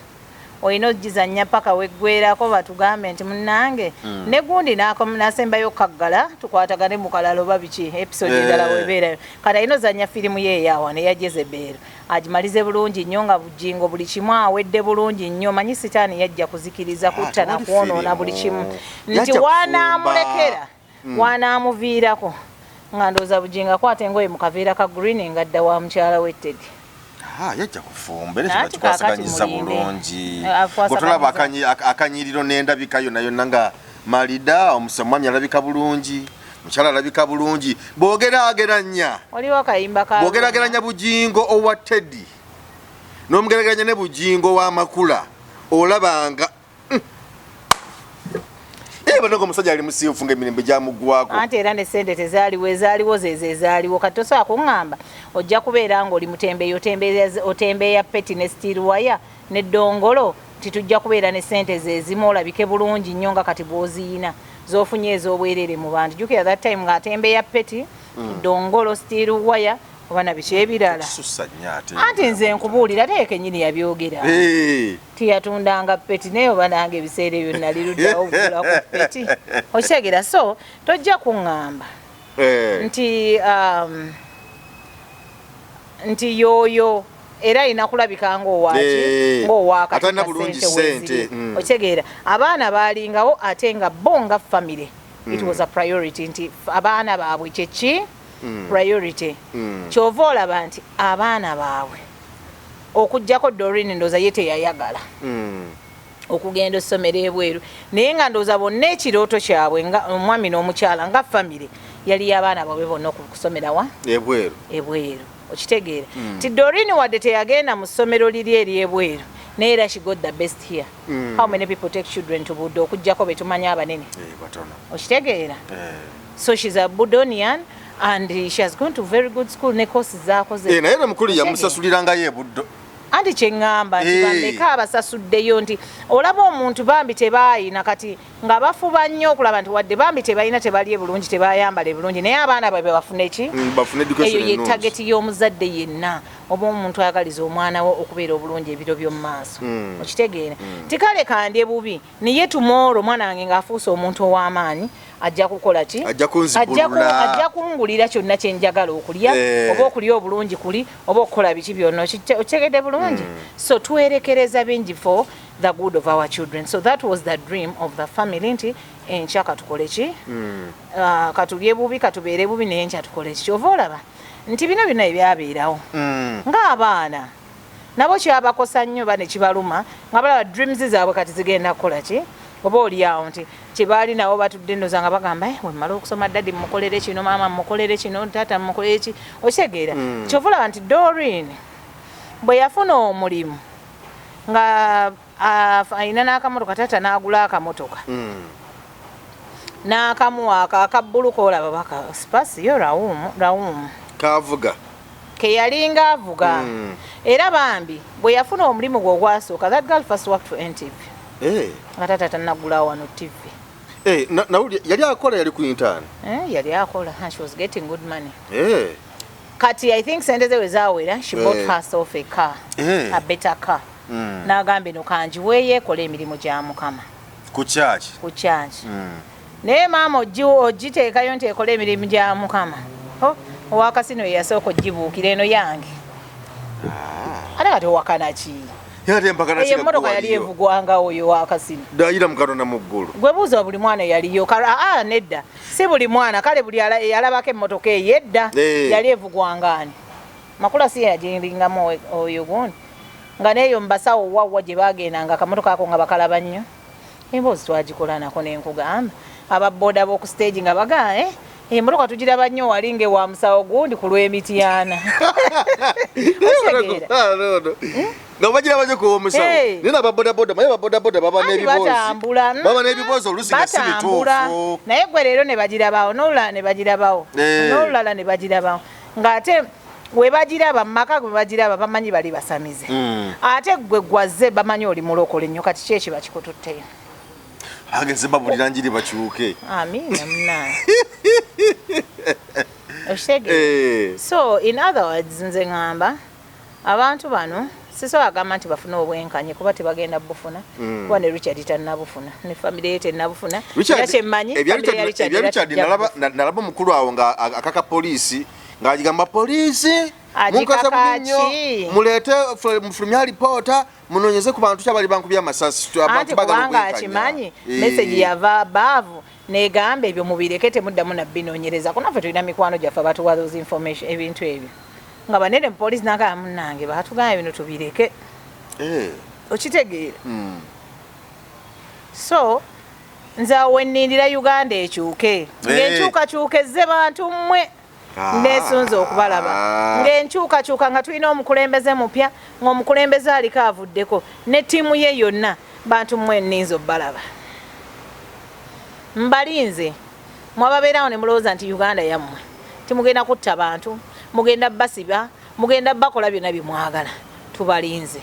olina ogizannya paka weggwerako, batugambe nti munnange ne gundi n'asembayo kaggala, tukwatagane mu kalala oba biki, episode endala webeerayo. Kati alina ozannya firimu ye eyawano eya Jezebel, agimalize bulungi nnyo nga Bujingo buli kimu awedde bulungi nnyo. Manyi sitaani yajja kuzikiriza, kutta tewali nakwonoona buli firimu. kimu nti Yajja wanaamulekerera, wanaamuviirako nga ndowooza Bujingo akwata engoye mu kaveera ka green nga dda wa mukyala we Teddy. Ah, yajja kufumba era kino Anti kaakati kikwasaganyiza mulinde. bulungi. Eh, akwasaganyizza. Gwe tolaba akanyiriro n'endabika yonna yonna nga malida, omwami alabika bulungi, mukyala alabika bulungi, bw'ogeraageranya Waliwo akayimba ka bw'ogeraageranya Bujingo owa Teddy n'omugeraageranya ne Bujingo w'amakula, olabanga banoga omusajja ali musiifu ng'emirembe gyamuggwako. Anti era ne sente tezaaliwo, ezaaliwo zezo ezaaliwo. Kati tosobola kuŋŋamba ojja kubeera ng'oli mutembeeyi, otembeeya peti ne steel wire neddongolo, nti tujja kubeera ne sente zezimu, olabike bulungi nnyo nga kati bw'oziyina z'ofunye ez'obwerere mu bantu. Jjukira that time ng'atembeeya peti, dongolo, steel wire oba na biki ebirala. Kisussa nnyo ate. Anti nze nkubuulira, ate ye kennyini yabyogera. Tiyatundanga peti, naye oba nange ebiseera ebyo nali luddawo okugula ku peti, okitegeera? So tojja kuŋŋamba nti yoyo era alina kulabika ng'owaki ng'owakati. Atalina bulungi ssente. Okitegeera, abaana baalingawo, ate nga bo nga family it was a priority nti abaana baabwe kyeki priority. Kyova olaba nti abaana baabwe, okugjako Doreen, ndowooza ye teyayagala okugenda essomero ebweru, naye nga ndowooza bonna ekirooto kyabwe nga omwami n'omukyala nga family yali y'abaana baabwe bonna okusomera wa? Ebweru. Ebweru, okitegeera nti Doreen wadde teyagenda mu ssomero liri eryebweru, naye era she got the best here. How many people take children to Buddo okugjako betumanyi abanene? Eh, batono. Okitegeera? So she's a Budonian and she has gone to very good school ne course zakoze. Eh, naye nomukulu Okitegeera? yamusasulirangayo ebuddo. Anti kyeŋŋamba nti bameka abasasuddeyo nti olaba omuntu bambi tebaayina, kati nga bafuba nnyo okulaba nti wadde bambi tebalina, tebalye bulungi, tebayambale bulungi, naye abaana baabwe bafune ki? Bafune education Eyo ye ennungi. target y'omuzadde yenna oba omuntu ayagaliza omwana we okubeera obulungi ebiro by'omu maaso. Okitegeera nti kale kandye bubi, naye tomorrow omwana wange ng'afuuse omuntu ow'amaanyi ajja kukola ki? Ajja kunzibulula. Ajja kungulira kyonna kyenjagala okulya oba okulya obulungi kuli oba okukola biki byonna. Okitegedde bulungi? So twerekereza bingi for the good of our children. So that was the dream of the family nti enkya katukole ki? Ah, katulye bubi, katubeere bubi, naye enkya tukole ki? Kyova olaba nti bino byonna ebyabeerawo ng'abaana nabo kyabakosa nnyo ba ne kibaluma nga balaba dreams zaabwe kati zigenda kukola ki? Oba oli awo nti kyebaali nabo batudde ndoza nga bagamba, "Eh, wemmala okusoma, daddy mukolere kino, maama mukolere kino, taata mukolere ki." Okitegeera? Kyova olaba nti Doreen bwe yafuna omulimu nga alina n'akamotoka, taata n'agula akamotoka n'akamuwa ako akabbulu koolaba baka Spacio Raum Raum. Kavuga. Ke yalinga avuga. Era bambi bwe yafuna omulimu gwe ogwasooka, that girl first worked for NTV nga taata tannagulawo wano TV. Eh, yali akola, yali ku intern. Eh, yali akola and she was getting good money. Kati I think sente ze we zawera, she bought herself a car, a better car. N'agamba, "Eno kangiweeyo ekola emirimu gya Mukama." Ku kyaki? Ku kyaki. Naye maama ogiteekayo nti ekola emirimu gya Mukama. Oh, owakasino ye yasooka ogibuukira, "Eno yange." Ate kati owakana ki? Ate empakana. Eyo emmotoka yali evugwanga oyo owakasino. Dayira mu Katonda mu ggulu. Gwe buuza buli mwana eyaliyo. Aa, nedda, si buli mwana. Kale buli eyalabako emmotoka eyo edda. Yali evugwanga ani? Makula si yagiringamu oyo gundi nga neeyo mubasawo wawa gye bagendanga akamotoka ako nga bakalaba nnyo. Emboozi twagikola nako nenkugamba ababoda b'oku stage nga bagaa, "Eh, emmotoka tugiraba nnyo wali nge wa musawo gundi ku lw'Emityana." Okitegeera? Nga bagira baje kuwa omusawo. Naye nababodaboda, maye ababodaboda baba Anti n'ebiboozi. Batambula. Baba n'ebiboozi oluusi nga si Batambula. bituufu. Naye gwe leero ne bagirabawo, n'olulala ne bagirabawo, n'olulala ne bagirabawo, ng'ate we bagiraba mu maka gwe bagiraba bamanyi bali basamize. Ate gwe gwazze bamanyi oli mulokole nnyo. Kati ki ekiba kikututteyo? Ageze babulira njiri bakyuke. Amiina munaye, okitegeera? Eh. So in other words, nze ŋŋamba abantu bano sisobola gamba nti bafune obwenkanye kuba tebagenda bufuna, kuba ne Richard tannabufuna, ne famire ye tennabufuna. Richard- Era kyemmanyi, ebya famire ya Richard ebya era Richard tejja bufuna. nalaba omukulu awo nga akaka poliisi, ng'agigamba poliisi, Agikaka "Munkoze bubi nnyo, ki? muleete mufulumye alipoota, munoonyeze ku bantu kyabali bankubye amasasi." Abantu Anti baagala kubanga obwenkanya. akimanyi message yava baavu negamba ebyo mubireke, temuddamu nabbinoonyereza. Kunaffe tulina mikwano gyaffe abatuwa those information, ebintu ebyo nga banene mu poliisi nagamba, "Munnange, batugamba bino tubireke." Okitegeera? So nze awo wennindira Uganda ekyuke, ng'enkyukakyuka ezze, bantu mmwe. Neesunze okubalaba ng'enkyukakyuka, nga tulina omukulembeze mupya, ng'omukulembeze aliko avuddeko ne ttiimu ye yonna. Bantu mmwe, nninza obbalaba, mbalinze. Mwababeerawo ne mulowooza nti Uganda yammwe, timugenda kutta bantu, mugenda basiba, mugenda bakola byonna bye mwagala. Tubalinze.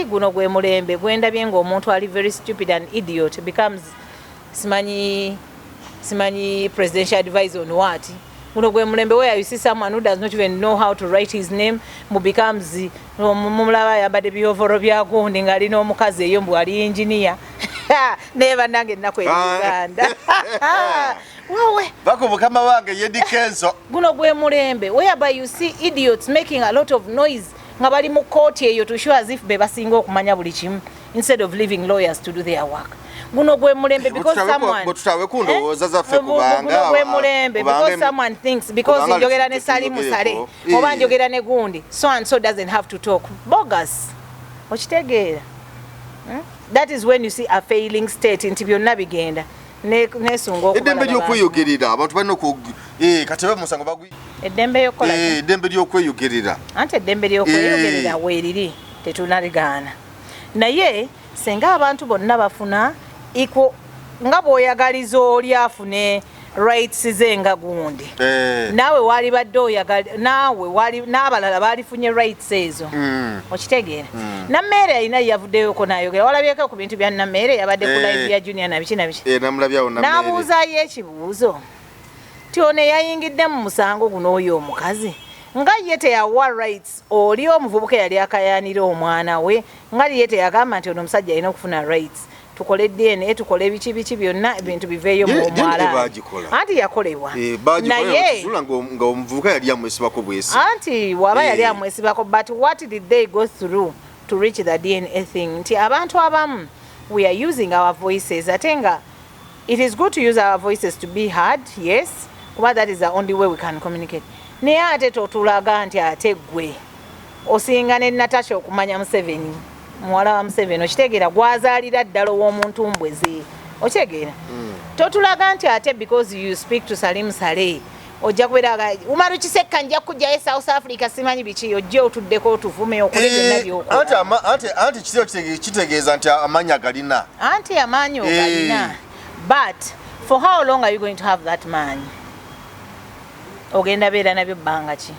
Guno gwe mulembe gwendabye ng'omuntu ali very stupid and idiot becomes simanyi presidential advisor on what. Guno gwe mulembe where you see someone who does not even know how to write his name mu becomes mumulaba ayambadde byovoro bya gundi ng'alina omukazi eyo mbu ali engineer. Naye bannange, ennaku eri Uganda wawe. Bako mukama wange Yedi Kenzo. Guno gwe mulembe whereby you see idiots making a lot of noise nga bali mu kooti eyo to show as if be basinga okumanya buli kimu instead of leaving lawyers to do their work. Guno gwe mulembe because someone Bwe tutawe ku ndowooza zaffe Eh? kubanga Guno gwe mulembe because someone thinks because kubanga njogera ne Salimu Sale oba njogera ne gundi, so and so doesn't have to talk bogus. Okitegeera? That is when you see a failing state nti byonna bigenda. Nesunga Eddembe okubalaba. ly'okweyogerera, abantu balina oku kati aba musango bagwi. Eddembe y'okukola ki? Eddembe ly'okweyogerera. Anti eddembe ly'okweyogerera weeriri, tetunaligaana, naye senga abantu bonna bafuna equal nga bw'oyagaliza oli afune rights ze nga gundi, naawe walibadde oyagali naawe wali n'abalala baalifunye rights ezo. Okitegeera? Nammeere alina yavuddeyoko n'ayogera. Walabyeko ku bintu bya Nammeere? Yabadde ku live ya Junior nabiki nabiki. Namulabyawo Nammeere. N'abuuzaayo ekibuuzo ti ono eyayingidde mu musango guno, oyo omukazi nga ye teyawa rights oli omuvubuka eyali akayanira omwana we, nga ye teyagamba nti ono omusajja alina okufuna rights, tukole DNA, tukole biki biki byonna, ebintu biveeyo mu DNA mwala. Baagikola. Anti yakolebwa. Bagikola. Naye Kizula nga omuvubuka yali amwesibako bwesi. Anti waba yali amwesibako, but what did they go through to reach the DNA thing? Nti abantu abamu we are using our voices, ate nga it is good to use our voices to be heard, yes, kuba that is the only way we can communicate. Naye ate totulaga nti ate gwe osinga ne Natasha okumanya Museveni. Muwala wa Museveni, okitegeera, gwazaalira ddala ow'omuntu mbweze, okitegeera? Totulaga nti ate because you speak to Salim Saleh ojja kubeera Umaru Kisekka, nja kujjayo South Africa, simanyi biki, ojje otuddeko otuvume, okole byonna byokola. Anti kitiro kitegeeza nti amaanyi agalina. Anti amaanyi ogalina, but for how long are you going to have that man? Ogenda beera nabyo bbanga ki?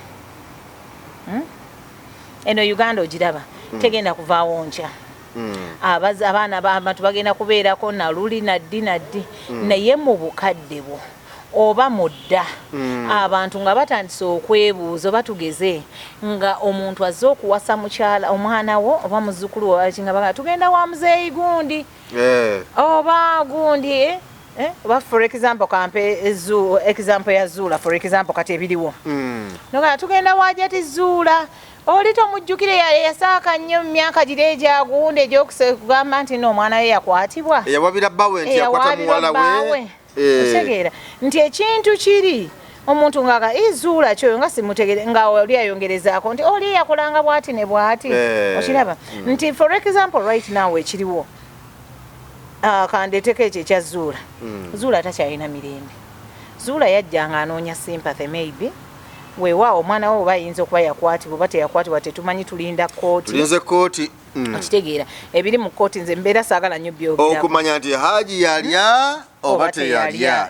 Eno Uganda ogiraba, tegenda kuvaawo nkya. Abaana abantu bagenda kubeerako naluli naddi naddi, naye mu bukadde bwo oba mudda abantu nga batandise okwebuuza, oba tugeze nga omuntu azze okuwasa mukyala omwana wo oba muzzukulu wo, nga baga tugenda wa muzeeyi gundi oba gundi, eh? Eh? Oba for example, kampe example ya Zuula, for example, kati ebiriwo nogaa tugenda wajati Zuula, oli tomujjukire, yasaaka nnyo mu myaka giri egyagundi egyokugamba nti no omwana we yakwatibwa. Eyawabira bbawe nti yakwata muwala we. Otegeera nti ekintu kiri omuntu ngaaga izuula kyoyo nga simutegere, nga oli ayongerezaako nti oli yakolanga bwati ne bwati. Okiraba nti for example right now ekiriwo, kandeeteko ekyo ekya Zuula. Zuula takyalina mirembe. Zuula yajjanga anoonya sympathy, maybe weewaawo omwana we oba ayinza okuba yakwatibwa oba teyakwatibwa, tetumanyi, tulinda kooti. Tulinze kooti. Okitegeera, ebiri mu kooti nze mbeera saagala nnyo byogera. Okumanya nti Haji yalya oba teyalya.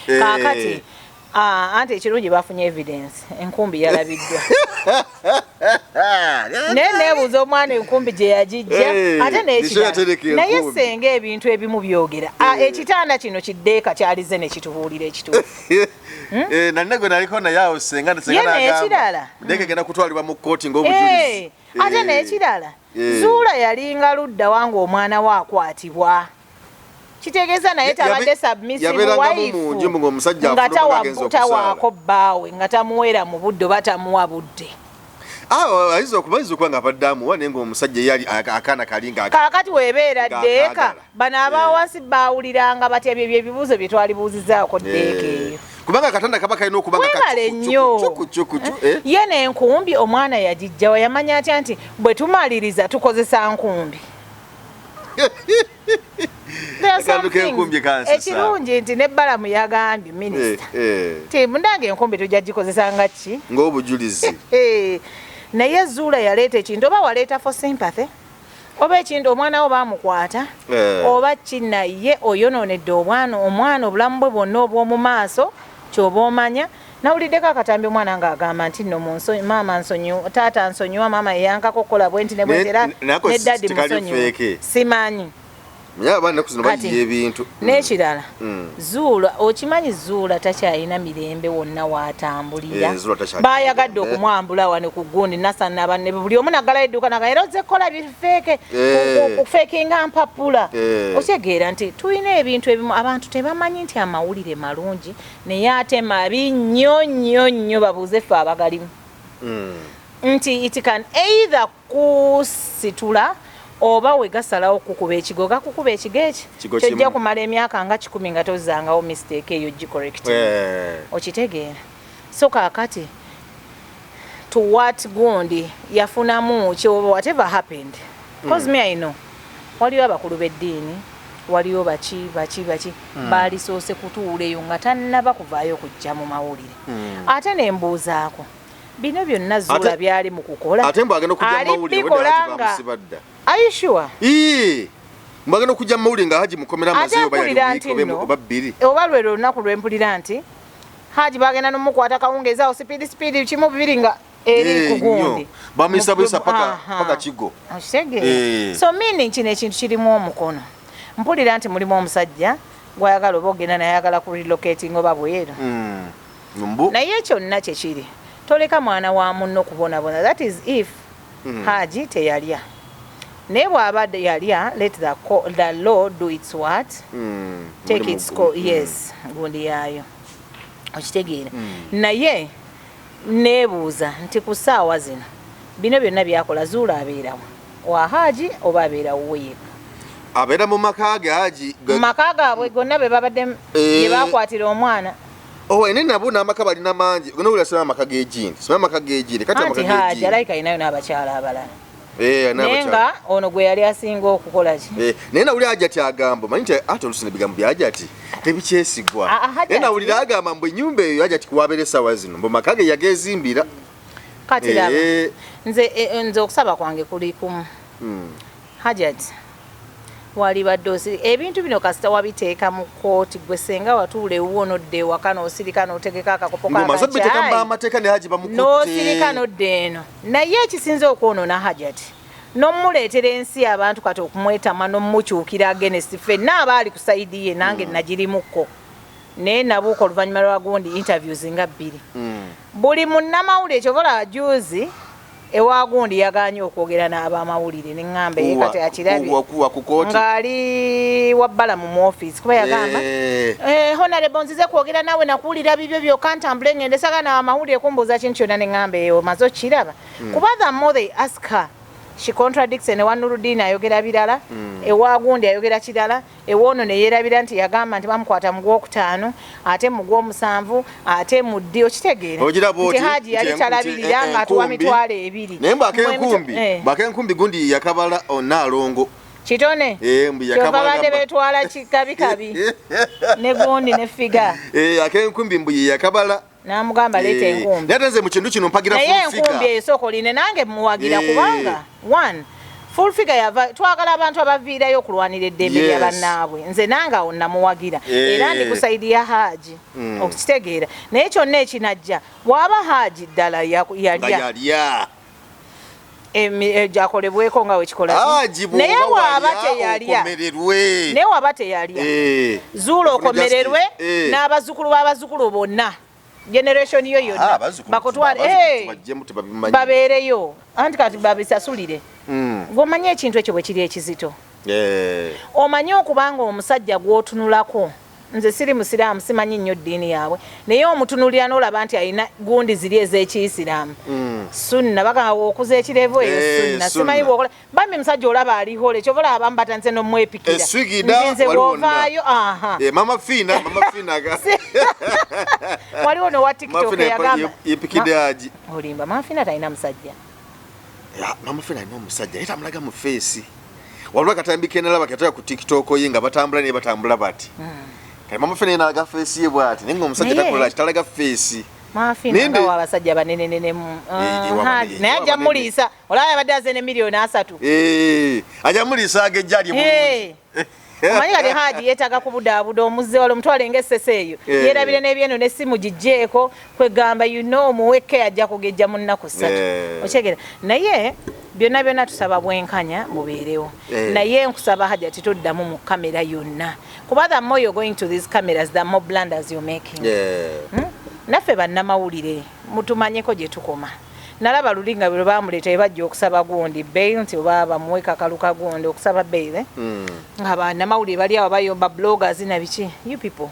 Kaakati anti ekirungi bafunye evidence, enkumbi yalabiddwa, naye neebuuza omwana enkumbi gye yagijja. Ate n'ekirala, naye senga ebintu ebimu byogera, ekitanda kino kiddeeka kyalize ne kitubuulira ekituufu. Nalina gwe naliko naye awo senga. Ye n'ekirala, deeka egenda kutwalibwa mu kkooti ng'obujulizi. Ate n'ekirala, Zuula yalinga ludda wange omwana we akwatibwa, kitegeeza naye tabadde submissive wife, nga tawaako bbaawe, nga tamuweera mu budde oba tamuwa budde. Ayinza okuba nga abadde amuwa, naye ngaomusajja yali akaana kali nga Kaakati weebeera ddeeka, bano abawansi baawuliranga batya? Bye byebibuuzo bye twalibuuzizaako ddeeka eyo. Kubanga akatanda kaba kalina okuba nga Webale nnyo. Ye n'enkumbi omwana yagijjawa? Yamanya atya nti bwe tumaliriza tukozesa nkumbi? Ekirungi nti ne Balamu yagambye minisita ti mundange enkumbi tujja gikozesa nga ki? Ng'obujulizi. Naye Zuula yaleeta ekintu, oba waleeta for sympathy oba ekintu omwana wo bamukwata oba ki, naye oyonoonedde obwana omwana obulamu bwe bwonna obw'omu maaso. Kyoba omanya nawuliddeko akatambi omwana ng'agamba nti nno maama nsonyiwa, taata nsonyiwa, maama yeyankako okukola bwe nti ne bwe nti, era ne daddy musonyiwa, simanyi. Naye abaana ennaku zino bayiya ebintu. N'ekirala, Zuula, okimanyi Zuula takyalina mirembe wonna waatambulira. Bayagadde okumwambula wano ku gundi nasanaba ne buli omu naggalayo edduuka naga era ozze kukola bifeeke, kufeekinga mpapula. Okitegeera nti tulina ebintu ebimu abantu tebamanyi nti amawulire malungi naye ate mabi nnyo nnyo nnyo. Babuuze ffe abagalimu nti it can either kusitula oba we gasalawo kukuba ekigo, gakukuba ekigo eki kyojja kumala emyaka nga 100 nga tozangawo mistake eyo gicorrect. Okitegeera? So kaakati to what gundi yafunamu ki oba whatever happened, cause me I know waliyo abakulu b'eddiini, waliyo baki baki baki, baalisoose kutuula eyo nga tannaba kuvaayo kujja mu mawulire. Ate nembuuzaako bino byonna Zuula byali mu kukola. Ate mbu agenda okujja mu mawulire nga Are you sure? Mbu agenda okujja mu mawulire nga Haji mukomera amazeeyo oba yali oba bbiri. Oba lwero olunaku lwempulira nti Haji bagenda nomukwata kawungeezi awo, speed speed, kimu bibiri nga eri ku gundi. Bamuyisa buyisa paka kigo. Okitegeera? So meaning kino ekintu kirimu omukono. Mpulira nti mulimu omusajja gwayagala oba ogenda naye ayagala ku relocating oba bweru. Naye kyonna kyekiri, toleka mwana wa munno kubonabona. That is if Haji teyalya, naye bw'aba yalya, let the law do its what, take its yes, gundi yaayo. Okitegeera? Naye neebuuza nti ku ssaawa zino bino byonna byakola, Zuula abeerawo wa Haji oba abeera wuwe yekka? Abeera mu maka ge Haji. Mu maka gaabwe gonna be babadde gye bakwatira omwana. Oh, ene nabo n'amaka balina mangi. Nowulira sima amaka g'egindi, sima amaka g'egindi kati. Anti amaka Haji g'egindi alayika alinayo n'abakyala abalala. Naye nga ono gwe yali asinga okukola ki? Naye nawulira Hajati agamba, omanyi nti ate oluusi n'ebigambo bya Hajati tebikyesigwa. Hajati. Naye nawulira agamba mbu ennyumba eyo Hajati kuwabeera essaawa zino, mbu maka ge yageezimbira. Kati laba, nze okusaba kwange kuli kumu. Hajati, walibadde osiri ebintu bino kasita wabiteeka mu kkooti, gwe senga watuula ewuwo n'odda ewaka n'osirika n'otegeka akakopo Ng'omaze obiteeka mu k'akacaayi. Bamateeka ne Haji bamukutte. N'osirika n'odda eno. Naye ekisinze okwonoona Hajati n'omuleetera ensi abantu kati okumwetama n'omukyukira against ffenna abaali ku side ye, nange nagirimukko, naye nabuuka oluvannyuma lwa gundi interviews nga bbiri. Buli munnamawulire, kyova olaba juzi ewa gundi yagaanye okwogera n'abamawulire, neŋŋamba ye kati akirabye Kuwa ku kooti. Ng'ali wabbala mu office, kuba yagamba, "Honorable, nzize kwogera naawe, nakuwulira bibyo byokka, ntambule ngende, sagana amawulire kumbuuza kintu kyonna." Neŋŋamba eyo omaze okiraba, kuba the more they ask her, she contradicts. Ne Wanurudin ayogera birala, ewa gundi ayogera kirala, ewoono ne yeerabira nti yagamba nti bamukwata mu gwokutaano, ate mu gwomusanvu, ate mu ddi, okitegeera? Ogiraba Nti oti Haji yali talabirira ng'atuwa enkumbi. 20,000. Naye mbwakenkumbi Mwe mbwakenkumbi gundi yakabala onaalongo. Kitone. Mbu Kyova yakabala badde beetwala kikabikabi ne gundi ne figa. Akenkumbi mbu ye yakabala. N'amugamba leeta enkumbi. Naye ate nze mu kintu kino mpagira Naye full enkumbi figure. eyo sooka oline, nange muwagira, kubanga one, full figure yava, twagala abantu abaviirayo okulwanira eddembe lya bannaabwe. Nze nange awo namuwagira era ndi ku side ya Haji, okukitegeera. Naye kyonna ekinajja, bw'aba Haji ddala Nga yalya, yalya, gyakolebweko nga wekikola. Haji Naye bw'oba bw'aba walya, teyalya, okomererwe. Naye waba teyalya, zuula Ofune okomererwe justice. N'abazzukulu b'abazzukulu bonna, generation yo yonna Ah, abazzukulu bakutwale, abazzukulu tubaggyemu, tebabimanyi. Babeereyo anti kati babisasulire. Ng'omanyi ekintu ekyo bwe kiri ekizito, omanyi okubanga omusajja gw'otunulako, nze siri musiraamu, simanyi nnyo ddiini yaabwe, naye omutunulira n'olaba nti alina gundi ziri ez'ekiyisiraamu, sunna, bagamba okuza ekirevu eyo, sunna, simanyi sunna. bwokola bambi musajja olaba alihole, kyova olaba abamu batandise n'omwepikira. Eswigida, Nti nze wali wonna. bw'ovaayo, aha. Mama Fina, Mama Fina Waliwo nowa Mama TikTok Fina eyagamba yepikidde Haji. Olimba, Mama Fina talina musajja. Ya, Mama Fina alina omusajja naye tamulaga mu face. Waliwo akatambi kenalaba ketaya ku TikTok ye nga batambula, naye batambula bati. Kati Mama Fina yenalaga face ye bwati, naye ng'omusajja takola ki, talaga face. Mama Fina nga wabasajja banenenenemu. Naye ajja muliisa, olaba yabadde aze ne 30 million. Ajja muliisa agejja ali bulungi. Omanyi kati Haji yeetaaga kubudaabuda, omuzze wala omutwale ng'essese eyo, yeerabire n'ebyeno n'essimu giggyeko, kwegamba omuweke ajja kugejja mu nnaku 3. Okyegera? Naye byonna byonna tusaba bwenkanya bubeerewo. Naye nkusaba Hajati, toddamu mu kamera yonna, kuba the more you're going to these cameras, the more blunders you're making. Naffe bannamawulire mutumanyeko gye tukoma. Nalaba luli nga bwe bamuleeta bajja okusaba gundi bail, nti oba bamuwe kakalu ka gundi okusaba bail, eh? Nga bannamawulire bali awo bayomba, bloggers na biki. You people,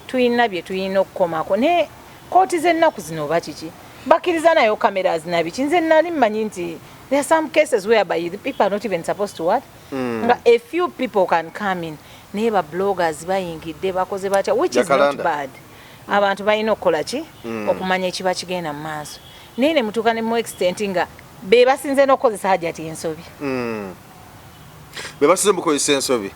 tuyina bye tuyina okukomako. Ne kooti z'ennaku zino oba kiki, bakkiriza nayo cameras na biki? Nze nali mmanyi nti there are some cases whereby the people are not even supposed to what, nga a few people can come in, naye ba bloggers bayingidde, bakoze batya, which is not Jacaranda. bad. Abantu balina okukola ki, okumanya ekiba kigenda mu maaso, naye ne mutuuka ne mu extent nga be basinze n'okukozesa Hajati ensobi. Be basize mukozesa ensobi.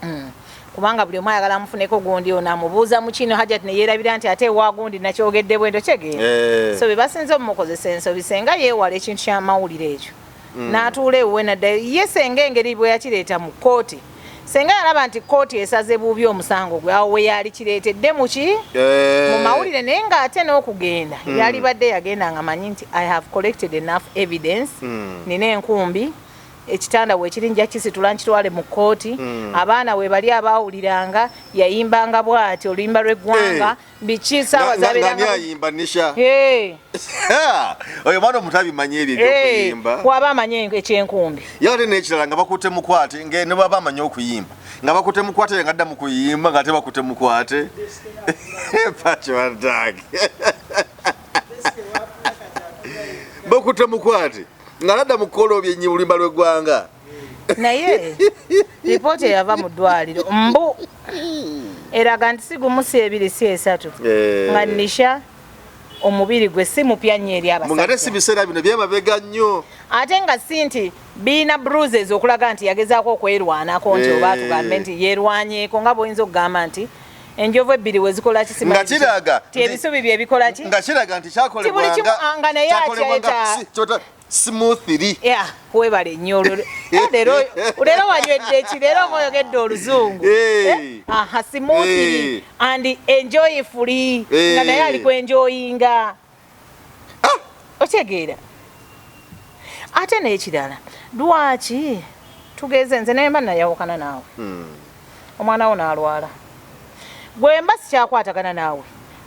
Kubanga buli omu ayagala amufuneko gundi, ono amubuuza mu kino, Hajati ne yeerabira nti ate ewa gundi nakyogedde bwento, kyegeera? So be basinze omumukozesa ensobi. Senga yeewala ekintu ky'amawulire ekyo, n'atuula ewuwe naddayo ye. Senga engeri bwe yakireeta mu kkooti, senga yalaba nti kkooti esaze bubi omusango gwe, awo we yali kireetedde muki, mu mawulire. Naye ng'ate n'okugenda yali badde yagenda nga manyi nti I have collected enough evidence, nina enkumbi, ekitanda weekiri nja kisitula nkitwale mu kkooti, abaana we bali abaawuliranga yayimbanga bw'ati oluyimba lw'eggwanga, biki, saawa Nga- zabeeranga. Ayimba Nisha. Hey, Oyo mwana omuto abimanyi ebyo ebyokuyimba. Waba amanyi ekyenkumbi. Ye ate n'ekirala nga bakutte mukwate, ne baba amanyi okuyimba nga bakutte mukwate, nga adda mu kuyimba nga ate bakutte mukwate pakiwadag, bakutte mukwate nga nadda mu kukola obyenyi oluyimba lw'eggwanga. Naye ripooti eyava mu ddwaliro mbu eraga nti si gumu, si ebiri, si esatu, nga Nisha omubiri gwe si mupya nnyo eri Nga ate si abasajja. biseera bino byemabega nnyo. Ate nga si nti Biina bruises okulaga nti yagezaako okwerwanako, nti oba tugambe nti yerwanyeeko, nga bwoyinza okugamba nti enjovu ebbiri wezikola ki? Nga kiraga ti ebisubi bye bikola ki? Nga kiraga nti buli kimu, kyakolebwanga nga naye kyakolebwanga akyeta smoothly. Yeah, webale nnyo olwo. Leero wanywedde ki? Leero ng'oyogedde oluzungu. Eh? Aha, smoothly and enjoyfully, nga naye ali kwenjoyinga. Otegeera? Ate n'ekirala, lwaki tugeze nze naye mba nayawukana naawe, omwana wo n'alwala, gwe mba sikyakwatagana naawe,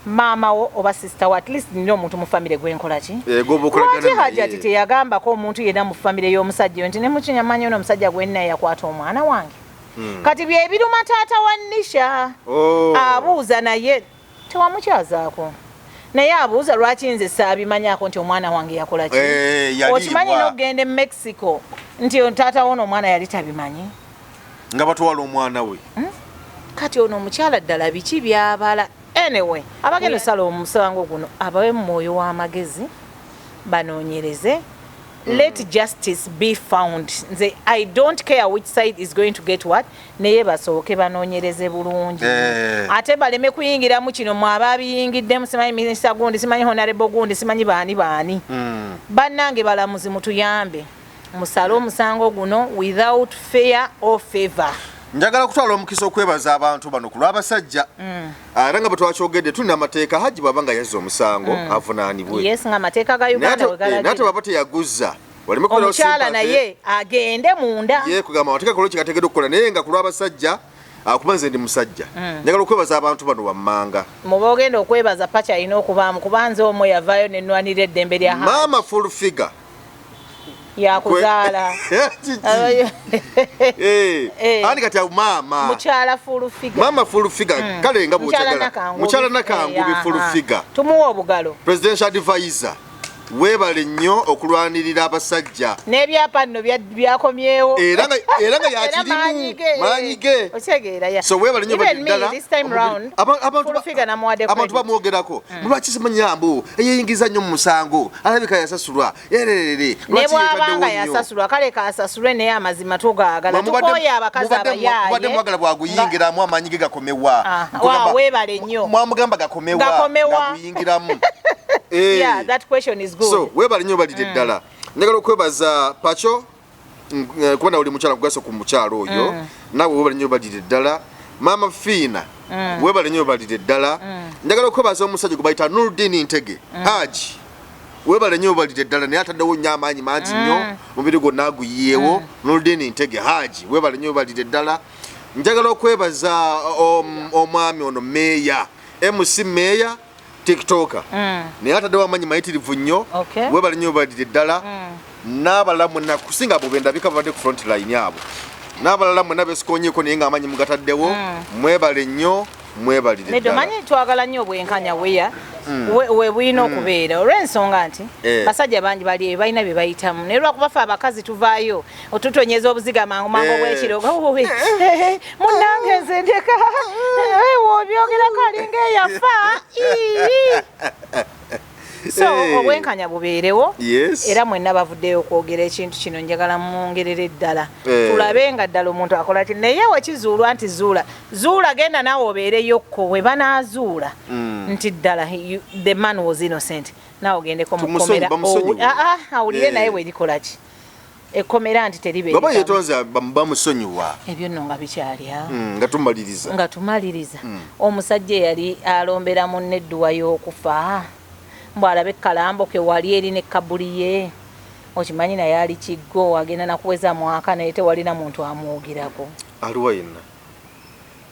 maama wo oba sister wo, at least nina omuntu mu famire gwenkola ki? Eh, gwoba okolagana Lwaki naye. Hajati teyagambako omuntu yenna mu famire y'omusajja oyo nti ne mukinyamanyi ono omusajja gwenna yakwata omwana wange? Kati byebiruma taata wa Nisha. Abuuza, naye tewamukyazaako, naye abuuza lwaki nze saabimanyako nti omwana wange yakola ki? Eh, yaliibwa. Okimanyi n'okugenda e Mexico nti taata wono omwana yali tabimanyi? Nga batwala omwana we. Kati ono omukyala ddala biki byabala? Anyway, abagenda osala omusango guno abawe mu mwoyo w'amagezi, banoonyereze. Let justice be found. Nze I don't care which side is going to get what, naye basooke banoonyereze bulungi. Ate baleme kuyingiramu kino mwe ababiyingiddemu, simanyi minisita gundi, simanyi honorable gundi, simanyi baani baani. Bannange balamuzi, mutuyambe musale omusango guno without fear or favor. Njagala kutwala omukisa okwebaza abantu bano ku lw'abasajja. Era nga bwe twakyogedde, tulina amateeka. Hajji bw'aba nga yazza omusango, avunaanibwe. Yes, nga amateeka ga Naye Uganda ate we eh, naye ate galagira. bw'aba teyaguzza, waleme kubeerawo Omukyala sympathy. naye agende munda. Ye kugamba amateeka kolo kyegateekeddwa okukola, naye nga ku lw'abasajja, kuba nze ndi musajja, njagala okwebaza abantu bano wammanga. Muba ogenda okwebaza, paki alina okubaamu, kuba nze omwe yavaayo nenwanira eddembe lya Haji. Maama full figure. Yakuzaala. Kiki? Eh, Eh. ani kati awo maama? Mukyala full figure. Maama full figure, kale nga Mukyala bw'okyagala. Nakangubi. Mukyala Nakangubi, Eh, full figure. Tumuwa obugalo. Presidential advisor, weebale nnyo okulwanirira abasajja. N'ebyapa nno byakomyewo. Era nga Era yakirimu. maanyi ge. Maanyi ge. Otegeera ya. So weebale nnyo. Even me, ddala. this time round, Abantu full figure namuwadde abantu credit. bamwogerako, lwaki simanyambu eyeyingiza nnyo mu musango, alabika yasasulwa ererere. Ne bw'abanga yasasulwa, kale kasasulwe, naye amazima tugaagala. Tukooye abakazi Mubadde abayaaye. mwagala bwaguyingiramu, amaanyi ge gakomewa. Ah, wa, weebale nnyo. Mwamugamba gakomewa? Gakomewa. Gaguyingiramu. Eh. Yeah, that question is good. So weebale nnyo, balire ddala. Njagala okwebaza Pacho, kuba nawe oli mukyala kugasa ku mukyalo oyo. Naawe weebale nnyo, balire ddala. Maama Fiina, weebale nnyo, balire ddala. Njagala okwebaza omusajja gwe bayita Nurdin Ntege. Haji, weebale nnyo, balire ddala. Naye ataddewo nnyo amaanyi mangi nnyo, omubiri gwonna aguyiyeewo. Nurdin Ntege Haji, weebale nnyo, balire ddala. Njagala okwebaza omwami ono meeya, MC Meeya TikToker, naye ataddewo amaanyi mayitirivu nnyo. Weebale nnyo, balire ddala. N'abalala mwenna, kusinga abo bendabika babadde ku front line abo, n'abalala mwenna besikonyeko, naye ng'amaanyi mugataddewo, mwebale nnyo, mwebalire Nedda. ddala. Omanyi twagala nnyo obwenkanya weya we bulina okubeera, olw'ensonga nti basajja bangi bali eyo balina bye bayitamu, naye lwakuba ffe abakazi tuvaayo otutonyeza obuziga mangu mangu obwekiro. "Munnange nze ndeka." Woobyogerako alinga eyafa. Ii. So obwenkanya bubeerewo. Era mwenna bavuddeyo okwogera ekintu kino, njagala mwongerere ddala. Tulabe nga ddala omuntu akola ki, naye wekizuulwa nti zuula zuula, genda naawe obeereyokko we banaazuula nti ddala the man was innocent, naawe ogendeko Tumusonyi- mukomera. Bamusonyiwe. Awulire. Naye werikola ki ekkomera nti Baba teribeerekamu. yetonze, bamusonyiwa. Ebyo nno nga bikyali awo. Nga tumaliriza. Nga tumaliriza, omusajja eyali alombera munne edduwa y'okufa mbw alabe ekkalambo ke wali eri ne kabuli ye, okimanyi naye ali kiggo, agenda nakuweza mwaka, naye tewalina muntu amwogerako. Aliwa yenna?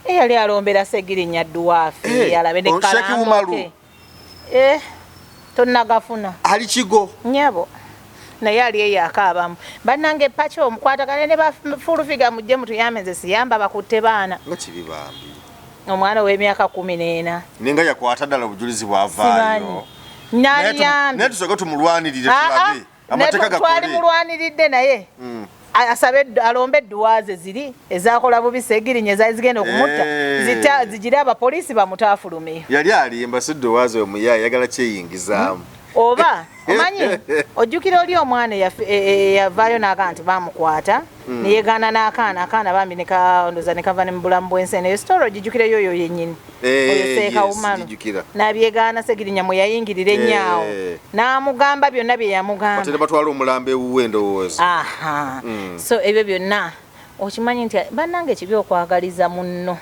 Eyali alombera Segirinya dduwaafi alabe Sheikh nekkalambo Umaru. ke. Tonnagafuna. Ali kigo. Nyabo, naye ali eyo akaabamu. Bannange, paki omukwatagane ne ba full figure, mujje mutuyambe. Nze siyamba bakutte baana. Nga kibi bambi. Omwana ow'emyaka 14. Nenga yakwata ddala, obujulizi bwavaayo. Simanyi. Naye Naliyambye. tusooke tumulwanirire, Ah, ah, tulabe amateeka ne twali gakole. mulwaniridde, naye asabe alombe edduwa ze ziri ezakola bubi Segirinya, ezaali zigenda okumutta. Zigire abapoliisi bamutaafulumeyo. Yali alimba, si ddowaazi omuyaye, yagala kyeyingizaamu. Oba omanyi, ojjukira oli omwana eyavaayo n'agaa nti bamukwata, neyegaana n'akaana, akaana bambi nekandoza nekava ne mu bulamu bw'ensi eno. Eyo story ogijjukireyo, oyo yennyini, oyo Seekawumano. Yes, n'abyegaana Segirinya mwe yayingirira ennyo awo n'amugamba byonna bye yamugamba. Ate ne batwala omulambo ewuwe, ndowooza. Aha. So ebyo byonna okimanyi nti bannange kibi okwagaliza munno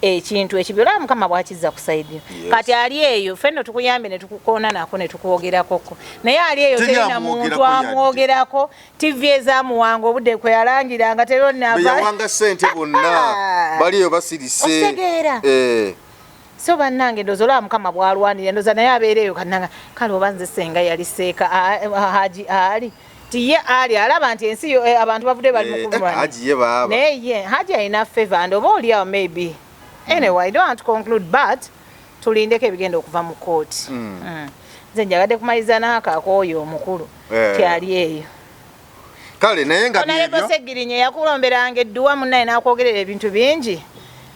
ekintu ekibi. Olaba Mukama bwakizza ku side yo. Kati ali eyo, ffe nno tukuyambye ne tukukoona nako ne tukwogerakoko, naye ali eyo Teri terina muntu amwogerako yadde. amwogerako. TV ezamuwanga obudde kwe yalangiranga Be teronna. Yawanga ssente bonna bali eyo basirise. Okitegeera? So bannange, ndowooza olaba Mukama bwalwanira, ndowooza naye abeera eyo kannanga kale oba nze senga yali seeka Haji ali ti ye ali alaba nti ensi abantu bavudde bali mukulwana. Haji ye baaba. Naye ye Haji alina favor and oba oli awo maybe. Anyway, I don't want to conclude, but tulindeko ebigenda okuva mu kooti. Nze njagadde kumaliriza n'ako ak'oyo omukulu kyali eyo. Kale, naye nga Honorable byebyo. Segirinya yakulomberanga edduwa munnaye n'akwogerera ebintu bingi,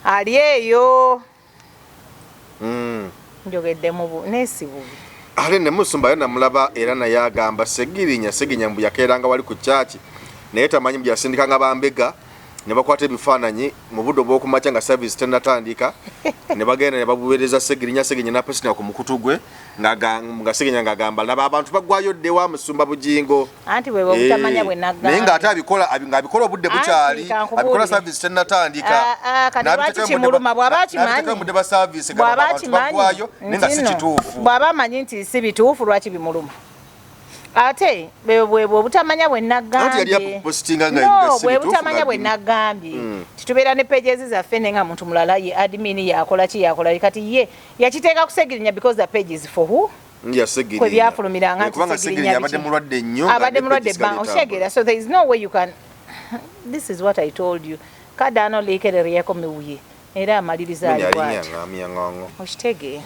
ali eyo. Njogedde mu naye si bubi. Ate ne musumba yo namulaba era naye agamba Segirinya, Segirinya mbu yakeeranga wali ku kyaki, naye tamanyi mbu yasindikanga bambega ne bakwata ebifaananyi mu budde obw'okumakya nga service tennatandika, ne bagenda ne babuweereza Segirinya. Segirinya napostinga ku mukutu gwe nga Segirinya ng'agamba, "Laba abantu baggwayo dde wa musumba Bugingo." Anti bwe obutamanya bwe naggambye. Naye ng'ate abikola ng'abikola obudde Anti bukyali, kankubuulire. Abikola service tennatandika. Ah, ah, kati lwaki kimuluma? Bw'aba akimanyi. N'abiteekayo mu budde bwa service nga Bw'aba abantu akimanyi baggwayo, naye nga nti si nno, kituufu. Bw'aba amanyi nti si bituufu, lwaki bimuluma? Ate bwe bwe obutamanya bwe Anti yali naggambye. apostinga nga No, nga si bwe bituufu, butamanya nga bwe naggambye titubeera ne pages zaffe, naye nga muntu mulala ye admin, yakola ki, yakola ki. Kati ye yakiteeka ku Segirinya because the page is for who? Ya Segirinya. Kwe byafulumiranga Eh, nti kubanga Segirinya Segirinya abadde biki? mulwadde nnyo nga Abadde ne mulwadde page ebbanga, zigenda. okitegeera? So there is no way you can, this is what I told you, kadaano liikerereyeko miwuye era amaliriza ali Menya bw'atyo. alinnya ng'amya. Okitegeera?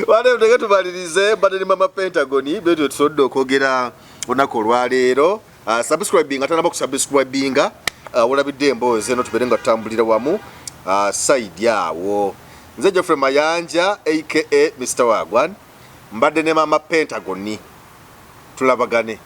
Bane tege tumalirize, mbadde ne Mama Pentagon, betwe tusobodde okwogera olunaku olwaleero. Subscribinga tanaba kusubscribinga, olabidde emboozi eno, tubeere nga tutambulira wamu side awo. Nze Geoffrey Mayanja aka Mr Wagwan, mbadde ne Mama Pentagon, tulabagane.